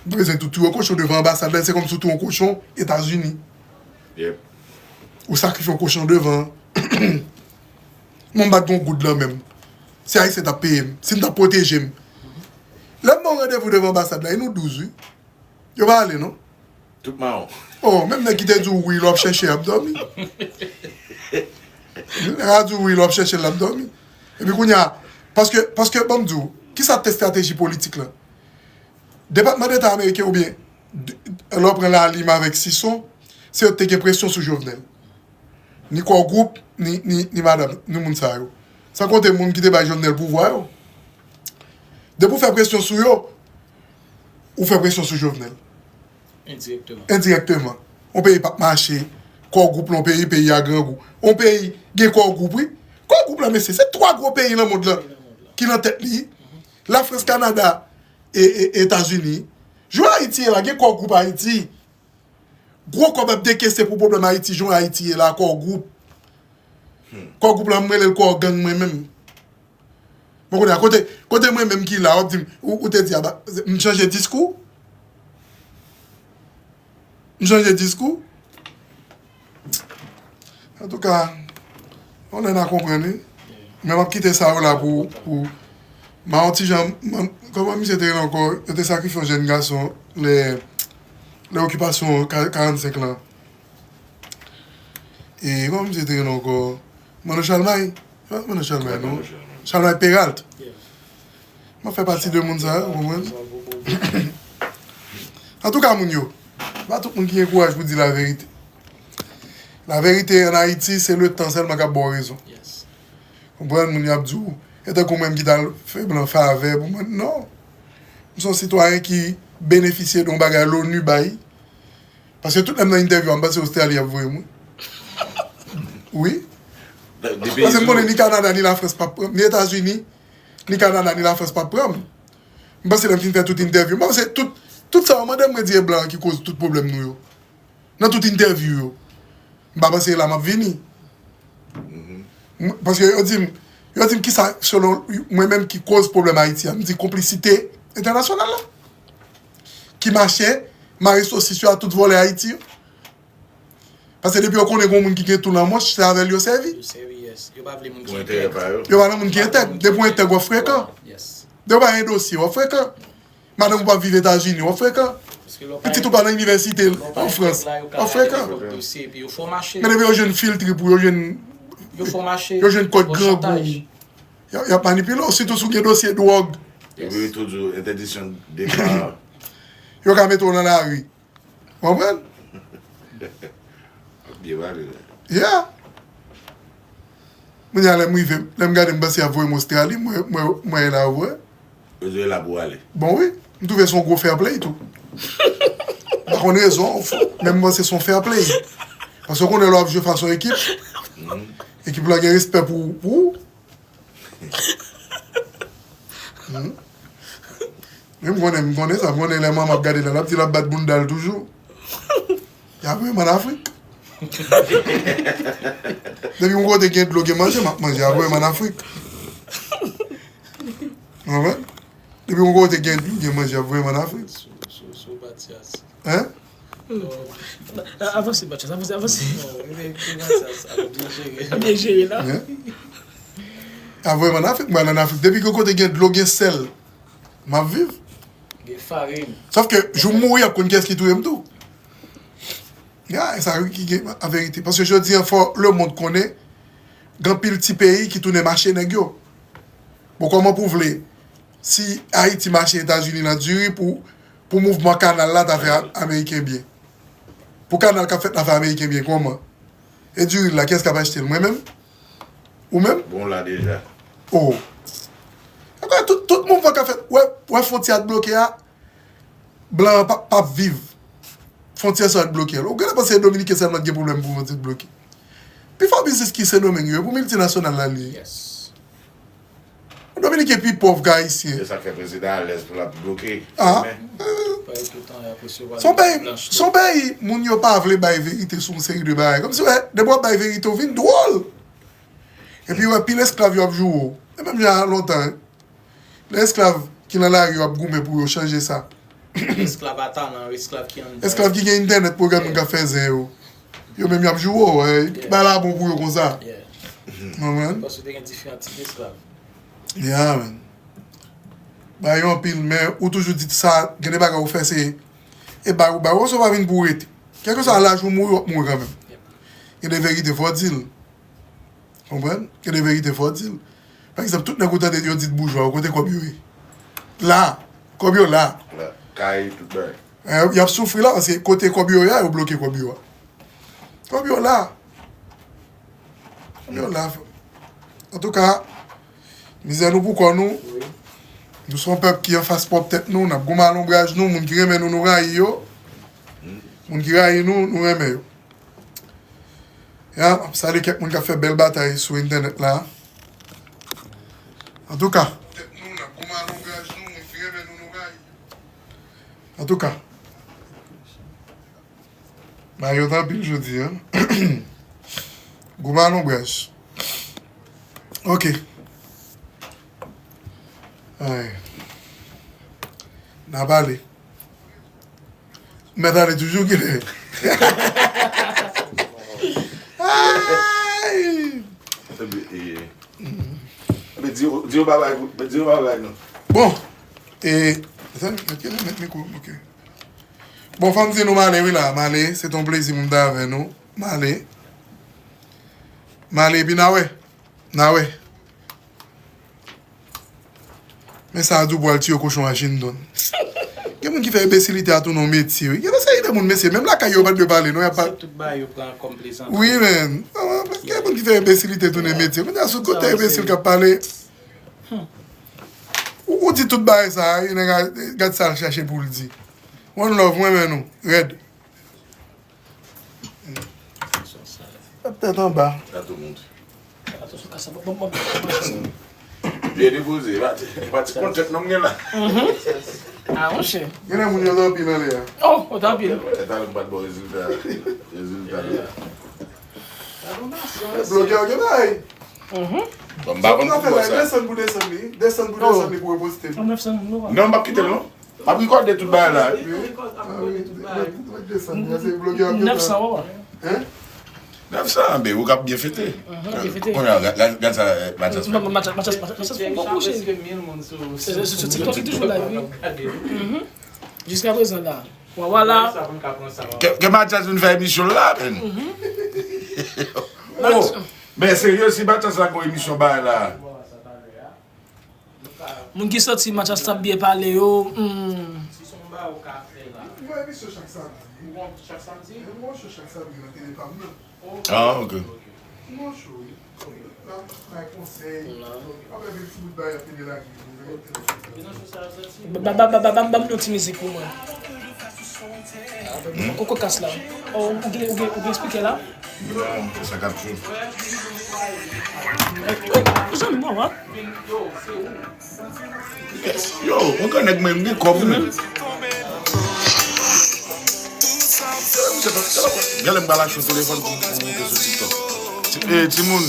M pa bezwen tou touye yon kochon devan anbasad la, se kòmsi w touye yon kochon Etazini. Ou sakrifye yon kochon devan. Mwen m pa t gen yon goud lan men m. Se Ayisyen t ap peye m. Si m t ap pwoteje m. Lè m ba w randevou devan anbasad la, e nou douz wi. Yo pa ale non. Tout mawon. Oh, menm nèg ki te di w wi lè w ap chèche l ap dòmi. Nèg la di w wi lè w ap chèche l ap dòmi. Epi kounye a, paske, paske ban m di w, kisa te estrateji politik lan? Depatman Deta ameriken oubyen lè w pran Lalim avèk Sison, se yo te gen presyon sou Jovenel. Ni Core Group, ni, ni, ni madanm, ni moun sa yo. San konte moun ki te bay Jovenel pouvwa yo. Depi w fè presyon sou yo, ou fè presyon sou Jovenel. Endirèkteman. Endirèkteman. Yon peyi p ap mache. Core Group lan yon peyi, peyi a grangou. Yon peyi gen Core Group wi. Core Group lan mesye, se twa gwo peyi nan mond lan ki nan tèt li. Lafrans, Kanada, e, e, Etazini. Jan Ayiti ye la, gen Core Group Ayiti. Gwo kòb ap dekese pou pwoblèm Ayiti, jan Ayiti ye la, Core Group. Core Group lan, m rele l Core Gang mwen menm. Bon, kounye a, kote, kote mwen menm ki la, w ap di m, ou, ou te di a, m chanje diskou? M chanje diskou? Antouka, yon lè n a konprann wi. Men m ap kite sa yo la pou, pou, m a yon ti jan, kòman misye te rele ankò, yo te sakrifye yon jèn gason lè, lè okipasyon karannsenk lan. E kòman misye te rele ankò? Manno Chalmay? Manno Chalmay non. Chalmay Peralt. M ap fè pati de moun sa yo, ou konprann? Antouka moun yo, pa tout moun ki gen kouraj pou di laverite. Laverite an Ayiti, se letan sèlman k ap ba w rezon. Konprann, moun yo ap di w, e tankou mwen menm ki t al fè blan favè pou mwen. Non. M se yon sitwayen ki benefisye de yon bagay Loni bay. Paske tout lè m nan entèvyou a, m panse Ostrali y ap voye m wi. Wi. Paske m konnen ni Kanada ni Lafrans p ap pran m, ni Etazini, ni Kanada ni Lafrans p ap pran m. M panse lè m fin fè tout entèvyou, m panse tout, tout sa yo mande m, mwen di e blan an ki koz tout pwoblèm nou yo. Nan tout entèvyou yo. M pa panse e la m ap vini. Paske yo di m, yo di m kisa selon mwen menm ki koz pwoblèm Ayiti a. M di konplisite entènasyonal la. Ki mache mare sosis yo a tout vòlè Ayiti yo. Paske depi yo konnen gen yon moun ki gen tou nan manch, se avè l yo sèvi. Yo sèvi, yes. Yo pa vle moun ki entèg. Yo pa nan moun ki entèg. Depi w entèg, w ap frekan. Depi w pa gen dosye, w ap frekan. Madanm ou pa viv Etazini, w ap frekan. Pitit ou pa nan inivèsite an Frans, w ap frekan. Men depi yo jwenn filtri pou yo jwenn, yo jwenn kòd grangou, y ap manipile w, sitou si w gen dosye dwòg. Epi yo tou di w entèdiksyon depa. Yo ka mete w nan lari. Ou konprann? Ap byen pale la. Yeah. Kounye a lè m rive, lè m gade m panse y ap voye m Ostrali, mwen, mwen, mwen la vre. Yo di w e la pou w ale. Bon wi, m twouve se yon gwo fair play tou. M pa konn rezon, men m panse se yon fair play. Paske w konnen lè w ap jwe fas yon ekip, ekip la gen respè pou, pou ou. Men m konnen, m konnen sa, m konnen lè manman ap gade la, l ap di l ap bat bounda l toujou. Y ap voye m ann Afrik. Depi yon kote gen dlo, gen manje, m ap manje, y ap voye m ann Afrik. Ou konprann? Depi yon kote gen dlo, gen manje, y ap voye m ann Afrik. Hein? Avanse, Mathias, avanse, avanse. Byen jere la. Ap voye m ann Afrik, mwen al ann Afrik. Depi ke kote gen dlo, gen sèl, m ap viv. Gen farin. Sòf ke jou m mouri, y ap konn kiyès ki touye m tou. Ya, e sa wi ki gen an verite. Paske jodi an, fò lemonn konnen, gen anpil ti peyi ki tounen mache nèg yo. Bon, kòman pou w vle, si Ayiti mache Etazini nan diri pou, pou mouvman kanal la ta fè Ameriken byen? Pou kanal k ap fèt la fè Ameriken byen, kòman? E diri la, kiyès k ap achte l? Mwen menm? Ou menm? Bon la deja. Oh. Ankò, tout, tout mouvman k ap fèt, wè, wè fwontyè a t bloke a, blan an p ap, p ap viv. Fwontyè sa yo t bloke a. Ou genlè panse se Dominiken sèlman ki gen pwoblèm pou fwontyè t bloke. Pi fò Biznis ki Sendomeng yo, e pou miltinasyonal la li ye. Dominiken pi pòv ke Ayisyen. Se sa k fè prezidan alèz pou l ap bloke. Ah. Se yon peyi, se yon peyi, moun yo pa vle bay verite sou yon seri de bagay. Kòmsi, wè, depi w ap bay verite, w vin dwòl. Epi, wè, pil esklav yo ap joure w. E menm jan lontan, lè esklav ki nan lari yo ap goumen pou yo chanje sa. Esklav a talan, esklav ki an. Esklav ki gen entènèt pou yo gad moun k ap fè zen yo. Yo menm y ap joure w, eh, bagay la bon pou yo konsa. Konprann? Paske te gen diferan tip esklav. Yeah, man. Bagay yo anpil, men ou toujou di sa, gen de bagay ou fè se, e bagay ou, bagay ou, ou pa vin pou rete. Kèlkeswa laj ou mouri, w ap mouri kanmenm. Gen de verite, fò w di l. Konprann? Gen de verite, fò w di l. Pa egzanp, tout nèg ou tande yo di t boujwa yo, kote kòb yo ye? La. Kòb yo la. La. Kay, tout bagay. Eh, y ap soufri la, paske kote kòb yo ye a, yo bloke kòb yo a. Kòb yo la. Kòb yo la. Antouka, mizè nou pou kò nou. Nou se yon pèp ki anfas pwòp tèt nou, n ap goumen a lonbraj nou, moun ki renmen nou, nou rayi yo. Moun ki rayi nou, nou renmen yo. Ya, m ap salye kèk moun k ap fè bèl batay sou entènèt la. Antouka. Antouka. Mayòt anpil jodi a. Goumen a lonbraj. Ok. Ay. N a pale. Mèt ale toujou, kilè? Ay! Ebyen, e, ebyen, di yo, di yo babay, di yo babay, non. Bon, e, zanmi, mèt, mèt, mèt mikwo, ok. Bon, fò m di nou m ale, wi, la, m ale, se te yon plezi pou m te avè nou. M ale. M ale, epi n a wè. N a wè. Men sa a di w pral tiye kochon Washington. Gen moun ki fè enbesilite a tounen yon metye, wi. Gen yon seri de moun, mesye, menm lakay yo, yo pa t dwe pale, non, y ap pale. Tout bagay yo pran kòm plezantri. Wi, men. Gen moun ki fè enbesilite tounen metye. Kounye a, sou kote enbesil k ap pale. Ou, ou di tout bagay sa a, wi, nèg a, gad sa l chache pou l di. One love, mwen renmen nou. Rèd. Tèt anba. Sa tou moun. Byen depoze, pa ti, pa ti kont tèt non m gen la. Ah, monchè. Gen nan moun yo tanpi nan lè a. Oh, oh, tanpi. Tèt a m pa t bon rezilta. Rezilta la. Blogè yo gen bagay. Bon, m pa konn pou sa. Desann pou desann li. Desann pou desann li pou reposte. Non, m p ap kite l non. M ap rekòde tout bagay la, wi. Nèf san, papa. Nèf san, ben, ou k ap byen fete. Kounye a, gad, gad, gad sa, Mathias fè. Mathias, Mathias, Mathias, fè bon kouche. Sou TikTok, li toujou live, wi. Jiska prezan la. Wawala. Ke, ke Mathias vin fè emisyon la, men. Oh, men serye, si Mathias la gon emisyon bagay la. Moun ki santi Mathias t ap byen pale yo, hmm. Si se yon bagay ou ka fè la. M fè emisyon chak samdi. Ou gon chak samdi? M gon show chak samdi nan tele pa m nan. Ah, ok. M gon show, wi. M ap bay konsèy. M ap bay ti bout bagay ap vini la. Ba, ba, ba, ba, ba, ba m yon ti mizik pou mwen. Koko kas la. Oh, ou gen, ou gen, ou gen speaker la? Non, se sa k ap jwe. Zanmi mwen, wè. Yo, yon grann nèg mwen, m gen kòb, wi, men. Gen lè m pral achte yon telefòn pou, pou moute sou TikTok. Ti, eh, timoun,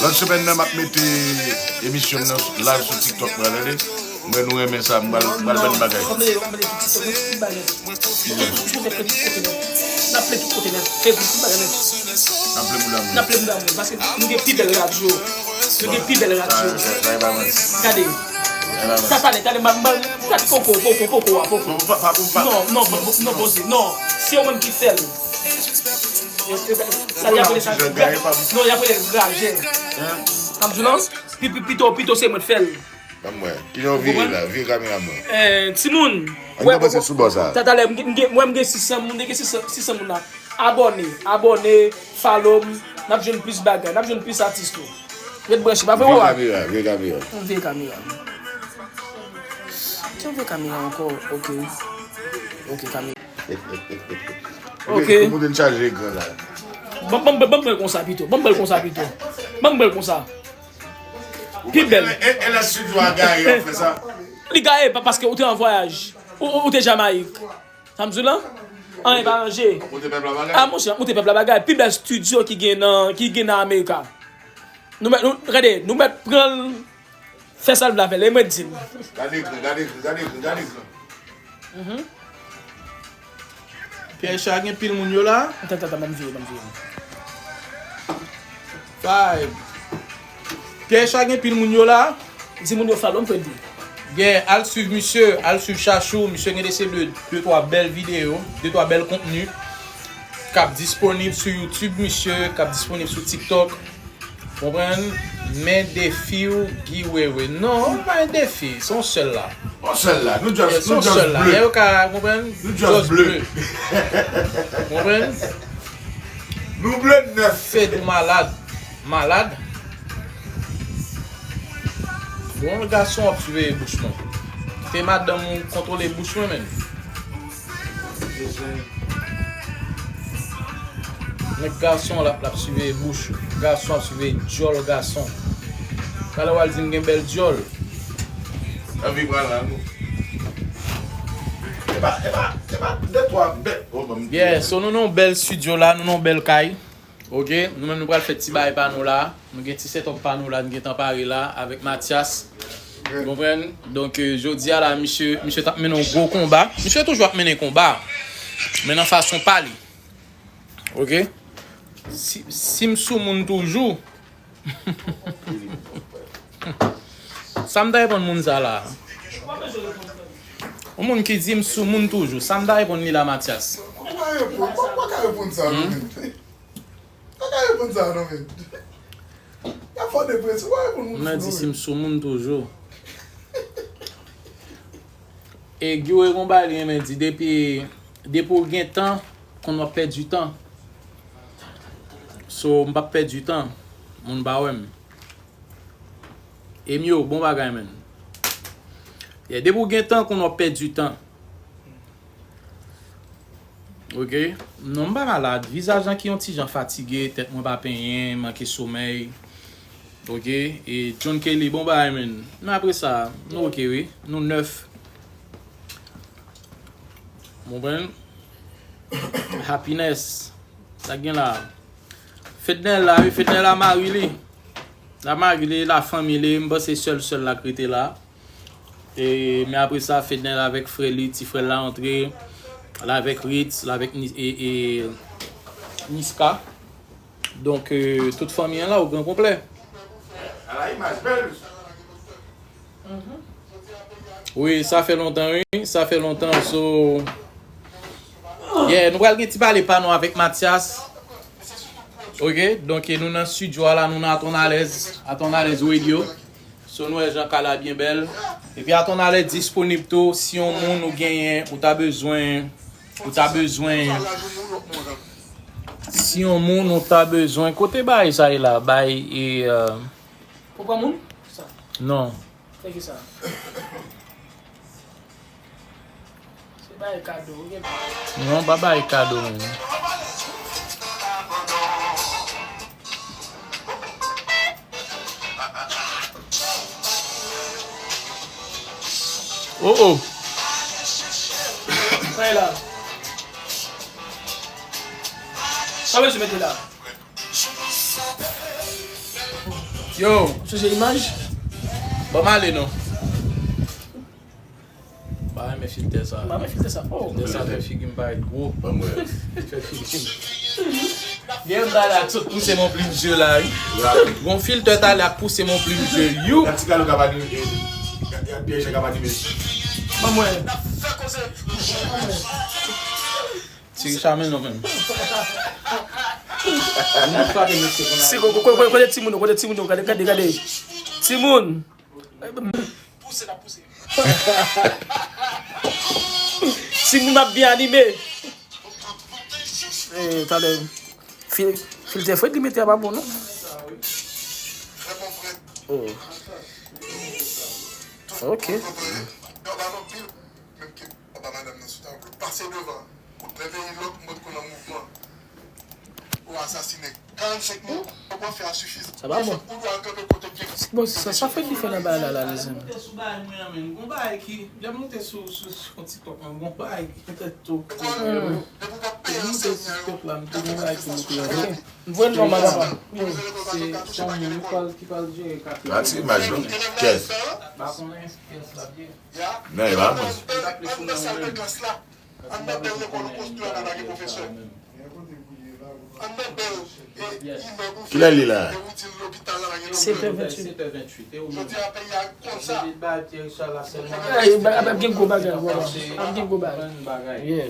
lòt semèn nan, m ap mete emisyon m nan live sou TikTok, pral tande. Mwen, nou renmen sa, m pral, m pral ban n bagay. Kòm lè yo ap mete sou TikTok, mwen tout bagay. Ou sou, ou sou fè tout kote nèt. N ap ple tout kote nèt. Facebook, tout bagay nèt. N ap ple moun damou. N ap ple moun damou. Paske nou gen pi bèl radyo. Nou gen pi bèl radyo. Sa, sa, sa e pa manti. Gade. Sa e pa manti. Tata nèt, gade, m, m, gade poko, poko, poko a, poko. Non, pa, pa, pa. Non, non, non, non, poze. Non, se yo menm ki fè l. Yo, yo, sa y ap rele sa. Non, y ap rele graje. Hein? N ap di w non? Pi, pi, pito, pito se mwen k fè l. Ban m wè. Kilè w vire la? Vire kamera mwen. Eh, timoun. An nou pase sou bò sa. Tatalè, m gen, m gen, mwen, m gen sis san moun, m gen sis san, sis san moun la. Abòne, abòne, follow m. N ap jwenn plis bagay, n ap jwenn plis atis tou. Ret branche, pa vre, wè? Vire kamera, vire kamera. M vire kamera. Ki vire kamera ankò? Ok. Ok, kamera. Ok. Pou moun chaje ekran la. Ban m ba l konsa pito. Ban m ba l konsa pito. Ban m ba l konsa. Pi bèl. E, e lè estidyo a gaye, w ap fè sa? Li gaye pa paske ou te an vwayaj. Ou, ou, ou te Jamayik. Sa m di w la? Anyen pa ranje. Ou te pèp la bagay? A, monchè, ou te pèp la bagay. Pi bèl estidyo ki gen nan, ki gen nan Amerika. Nou mèt, nou, gade, nou mèt pran l, fè sa l vle avè l. E mwen di l. Gade ekran, gade ekran, gade ekran, gade ekran. Pyè Cha gen pil moun yo la. Tann, tann, tann, ban m vire, ban m vire. Five. Pyè Cha gen pil moun yo la. Di moun yo follow m, frè di. Yeah, al swiv misye, al swiv Chachou. Misye gen de se de, de twa bèl videyo, de twa bèl kontni k ap disponib sou YouTube, misye, k ap disponib sou TikTok. Konprann? Men defi w, Guy Wewe. Non, pa yon defi. Se yon sèl la. Yon sèl la. Nou just, yeah, se nou yon just sèl la. Ble. Lè yo ka, konprann? Nou just just ble. Ble. Konprann? Nou ble nèf. Fedou malad. Malad. Bon, gason ap siveye bouch mwen. Kite madanm ou kontwole bouch mwen, menm. Nèg gason l ap, l ap siveye bouch. Gason ap siveye dyòl gason. Talè w al di m gen bèl dyòl. Anvi pral la, non. Epa, epa, epa, de twa bèl. Oh, ban m Yeah, so nou nan yon bèl estidyo la, nou nan yon bèl kay. Ok, nou menm nou pral fè ti bagay pa nou la. Nou gen ti setup pa nou la, nou gentan pare la avèk Mathias. Ou konprann? Donk, euh, jodi a la, misye, misye t ap mennen yon gwo konba. Misye toujou ap mennen konba. Men nan fason pa li. Ok? Si, si m sou moun toujou. Sa m ta reponn moun sa la? Yon moun ki di m sou moun toujou. Sa m ta reponn li la, Mathias? Ou pa reponn, ou pa ka reponn sa, non, men. Pa ka reponn sa, non, men. Y ap fè w deprese, ou pa reponn moun fou, non, men. Mwen di si m sou moun toujou. E Guy Wewe gon bagay li renmen di, depi, depi w gen tan, konn w ap pèdi tan. So, m p ap pèdi tan. Moun pa wè m. Emyo, bon bagay, menn. Yeah, depi w gen tan, konn w ap pèdi tan. Ok. Non, m pa malad. Vizaj lan ki yon ti jan fatige, tèt mwen pa penyen, manke somèy. Ok. E John Kelly, bon bagay, menn. Men apre sa, nou ok, wi. Nou nèf. Ou konprann? Happiness. Sa k gen la? Fednel la, wi. Fednel la mari li. La mari li, la fanmi li. M panse sèl, sèl la k rete la. E, men apre sa, Fednel avèk frè li, ti frè l la antre, l avèk Ritz, l avèk Ni-, e, e, Niska. Donk, e, tout fanmi an la, o gran konplè. Ala imaj bèl, mesye. Wi, sa fè lontan, wi, sa fè lontan, so, yeah, nou pral gen ti pale pa nou avèk Mathias. Ok, donk, e, nou nan estidyo a la, nou nan Atonalèz, Atonalèz Radio. So, nou wè jan kay la byen bèl. Epi Atonalèz disponib tou, si yon moun ou genyen, ou ta bezwen, ou ta bezwen, si yon moun ou ta bezwen, kote bay sa ye la, bay, e, euh, Pou pran moun? Sa. Non. Fè ki sa? Se bay kado, ou gen. Non, pa bay kado, menm. Oh, oh. Sa e la. Sa mesye mete la. Yo. Chanje imaj. Ban m ale non. M pa renmen filtè sa. M pa renmen filtè sa. Oh. Filtè sa fè figi m parèt gwo. Ban m wè. Fè figi m. Gen yon bagay la k sot pouse mon plim je la, wi. Gon filtè talè k pouse mon plim je, you. Gad ti kalo k ap anime, e, gad, gad P S G k ap anime. Ban m wè. Ti Richard men non menm. Si, ko-, ko-, ko-, kote timoun yo, kote timoun yo, gade, gade, gade. Timoun. Pouse, n ap pouse. Timoun ap byen anime. Eh, talè. Fil-, filtè Fred li mete a pa bon, non? Oh. Ok. Anba madanm nan sou tablo. Pase devan. Lè peyi lòk, m potko nan mouvman. Ou a Asasinen karannsenk moun, yo pran fè a sifizan. Sa pa bon. Ou dwe al kanpe kote gen. Bon, sa, sa fè ki fè nan bagay la, la, mezanmi. Lè m moute sou bagay mwen an, menm, gon bagay ki, lè m moute sou, sou, sou TikTok, menm, gon bagay ki te tou. Depi w pa peye ansèy an yo, TikTok la, m te gon bagay ki moute la. M voye l nòmal, papa. Se, se yon moun ki pral, ki pral jere katye. Gad ti imaj non. Kès. Pa konnen kès la byen. Non, e pa mwen. Anndan sal de klas la, anndan bèl lekòl ou konstwi an pa gen pwofesè. Anndan bèl, e, imèb ou fè, e wout lopital la pa gen lonbèl. Sèt è venntuit. Jodi a peyi a konn sa. Ey, ap gen gwo bagay, bro. Ap gen gwo bagay. Yeah.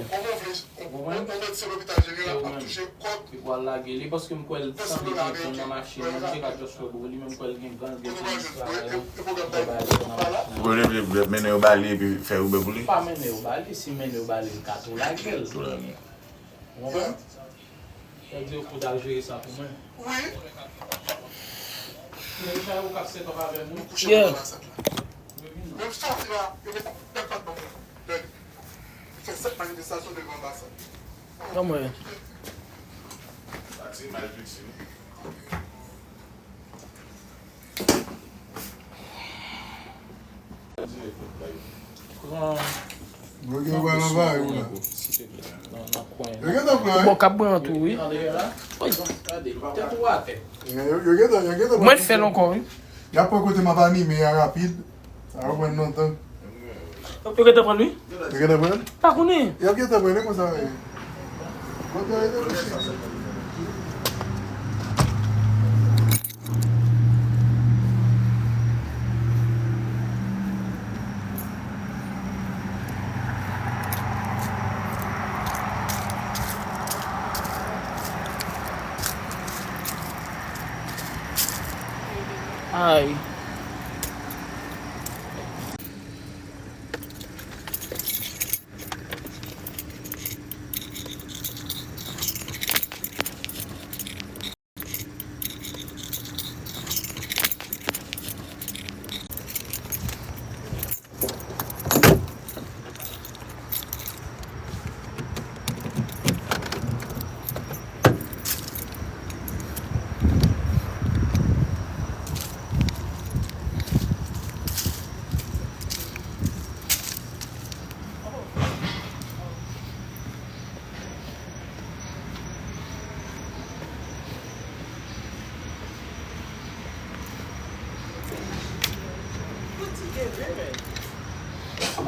Ou konprann? Ou mèt se lopital jeneral ap touche kòb. Li pral lage li paske m kwè l sanble gen gang nan machin nan, li te ka just wè bò li, men m kwè l gen gang, gen tenis bagay la, gen bagay nan machin nan. Ou kwè li vle, vle mennen yo ba li epi fè Uber pou li? Pa mennen yo ba li, si mennen yo ba li, li ka tou lage l. Tou lage. Ou konprann? Sa di yo pou ta jere sa pou mwen. Wi. Men sa yo k ap set up avè moun. Yeah. Menm sòti la, yo met tèt pa t bon. Fè sèt manifestasyon devan anbasad. Anmwey. Pati mal piti wi. Pran. Yo gen wè nan vay ou la. Nan, nan kwen. Yo gentan pran, wi. Bon, k ap pran tou, wi. Andeyè la? Wi. Gade, tèt ou atè. Yo, yo gentan, yo gentan pran. Mwen fè l ankò, wi. Y ap pran kote m ap anime a rapid. Sa va pran lontan. Yo gentan pran l, wi. Yo gentan pran l? Pa konnen. Y ap gentan pran l, e konsa, wi. Kote yo rete, mesye? Ay.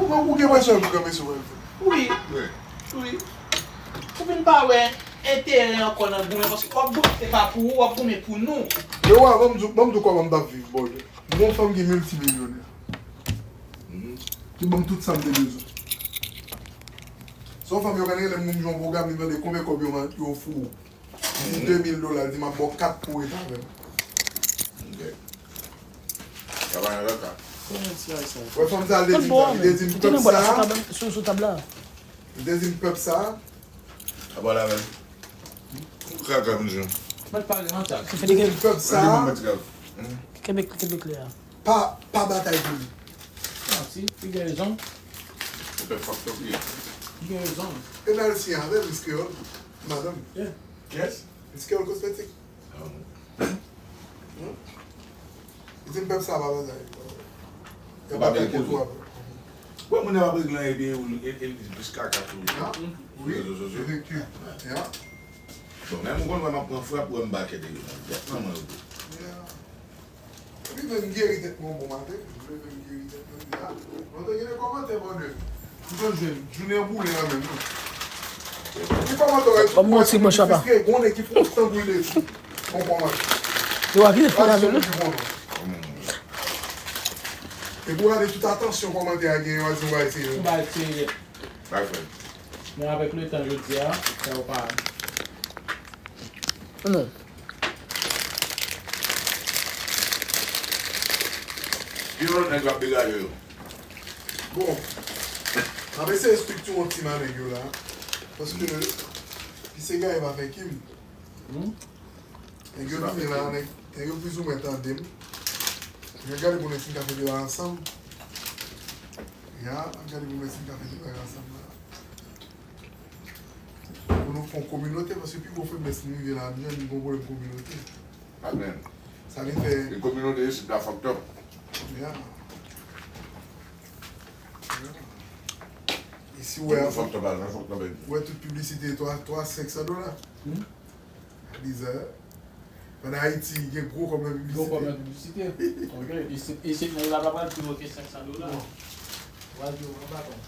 Ou gen presyon pou kanpe sou mwen. Wi. Wi. Ou vin pa wè enterè ankò nan goumen, paske w ap goumen, se pa pou ou, w ap goumen pou nou. Yo, wa, ban m di, ban m di w kòman m t ap viv, bòy. Gon fanm ki miltimilyonè. Ki ban m tout sa m te bezwen. Se yon fanm yo konn rele moun jwenn pwogram, li mande konbyen kòb yo, yo ofri w. Li di de mil dola, li di, "M ap ba w kat pou w ret avè m." Ok. Sa pa nan kaka. Wè fanm sa, li te di m, li te di m pèp sa. Sou, sou tab la. Li te di m pèp sa. A pa w la menm. Kaka, m jwenn. Mwen pa gen antak. Li te di m pèp sa. Kenbe, kenbe klè a. Pa, pa batay pou li. Mèsi, li gen rezon. Ou fè fòk tanpri. Li gen rezon. E nan l siyen avè l, Miss Creole, madanm. Yeah. Yes. Miss Creole Cosmétique. Ah bon. Hmm? Li di m pèp sa pa batay. Y ap batay kont ou apre. Bon, moun nan ap regle epi ou, e, e, li plis kaka tou. Ya. Wi, rezo sosyo. Efektivman. Ya. Bon, menm ou konn wè m ap pran frap, ou wè m bakè de yo. Dèt nan mwen yo. Ya. Epi menm geri tèt mwen bon maten, m leve m geri tèt mwen deja. Mwen te gen de kòmantè bòdè. M konn jwenn jounen an boule nan men m. Ki kòmantè w wè tout mwen se moun ki friske, gon nèg ki fon tanbou de tou. Bon kòmantè. Yo a kite fè avè nou. Epi w gade tout atansyon kòmantè a gen, yo a di w bay serye. Bay serye. Bay frè. Men avèk letan jodi a, sa yo pa. Non. Gen yon lòt nèg k ap degaje yo. Bon, n ap eseye estriktire yon ti nan nèg yo la. Paske Pisega e pa fè kim. Hmm? Nèg yo vini la, nèg, nèg yo plizoumwen tande m. Nèg gade pou nou si n ka fè deba ansanm. Ya, n ap gade pou nou si n ka fè deba ansanm la. Pou nou, Fon kominote, paske pi gwo feblès nou rive la, nou jwenn nou gon pwoblèm kominote. Amen. Sa vin fè. Yon kominote isit la fucked up. Yeah. Yeah. E si w wè, fucked up, la, fucked up, baby. Wè tout piblisite twa, twa, senk san dola. Hmm? Bizarre. Pandan Ayiti gen gwo kòb nan piblisite. Gwo kòb nan piblisite. Ok. Isit, isit, nèg la pa pral pi wo ke senk san dola. Non. Pral pi wo, pa konn.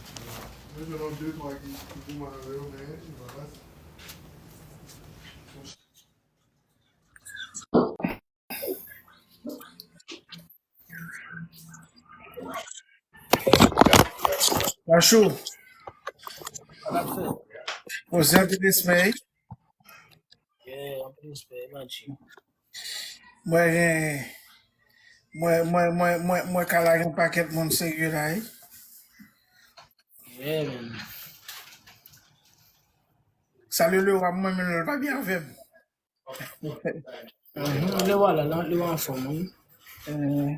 Mwen jwenn yon de twa ki, ki goumen avè yo, men yo pa pase. Chachou. Sa n ap fè? Poze anpil respè wi. Yeah, anpil respè, Manchi. Mwen gen, mwen, mwen, mwen, mwen, mwen ka lage yon pakèt moun serye la wi. Yeah, man. Salye Lewa, mwen menm lè l pa byen avè m. Mhm, Lewa la, la, Lewa anfòm, wi. Eh,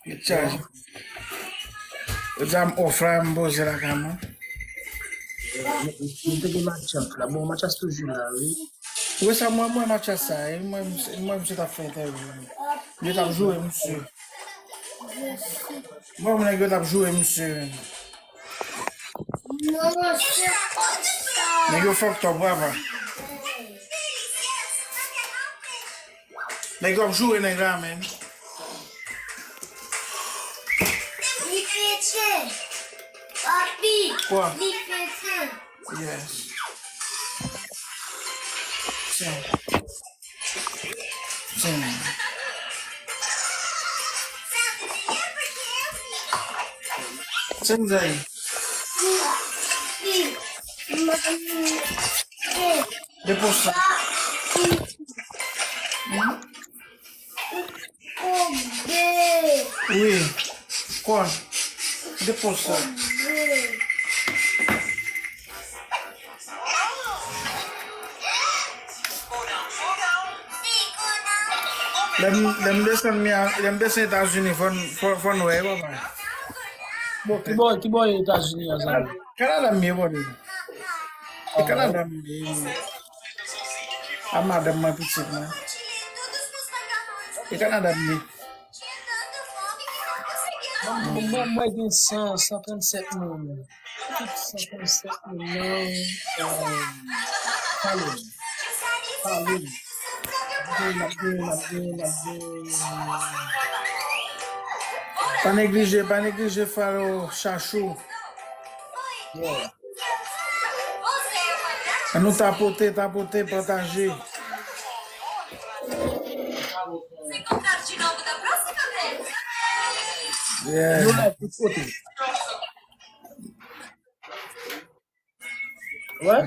li chaje. Jodi a m off la, m poze lakay mwen. Mwen te gen Mathias la. Bon, Mathias toujou la, wi. Wi, sa mwen, mwen Mathias sa, eh, mwen, mwen, misye t ap fè entèvyou. Yo t ap joure misye. Mwen, mwen, nèg yo t ap joure misye. Non, se pa sa. Nèg yo fucked up, papa. Nèg yo ap joure nèg la, man. Li pete. Papi, kwa? Li pete. Yes. Tiens. Tiens. Tiens, Zay. Depoze sa. Wi. Kwa? Depoze sa. Lè m, lè m desann Miami, lè m desann Etazini, fò n, fò, fò n wè, papa. Bon, ki bò, ki bò Etazini a, zanmi? Kanada m ye, brother. E Kanada m ye. A madanm mwen, pitit mwen. E Kanada m ye. Mwen, mwen, mwen gen san, san trannsèt moun. Tout san trannsèt moun nan, eh, pale m. Pale m. Gen, gen, gen, gen. Pa neglije, pa neglije follow Chachou. Yeah. Ann nou tapote, tapote, pataje. Yeah. Nou live tout kote. Wè?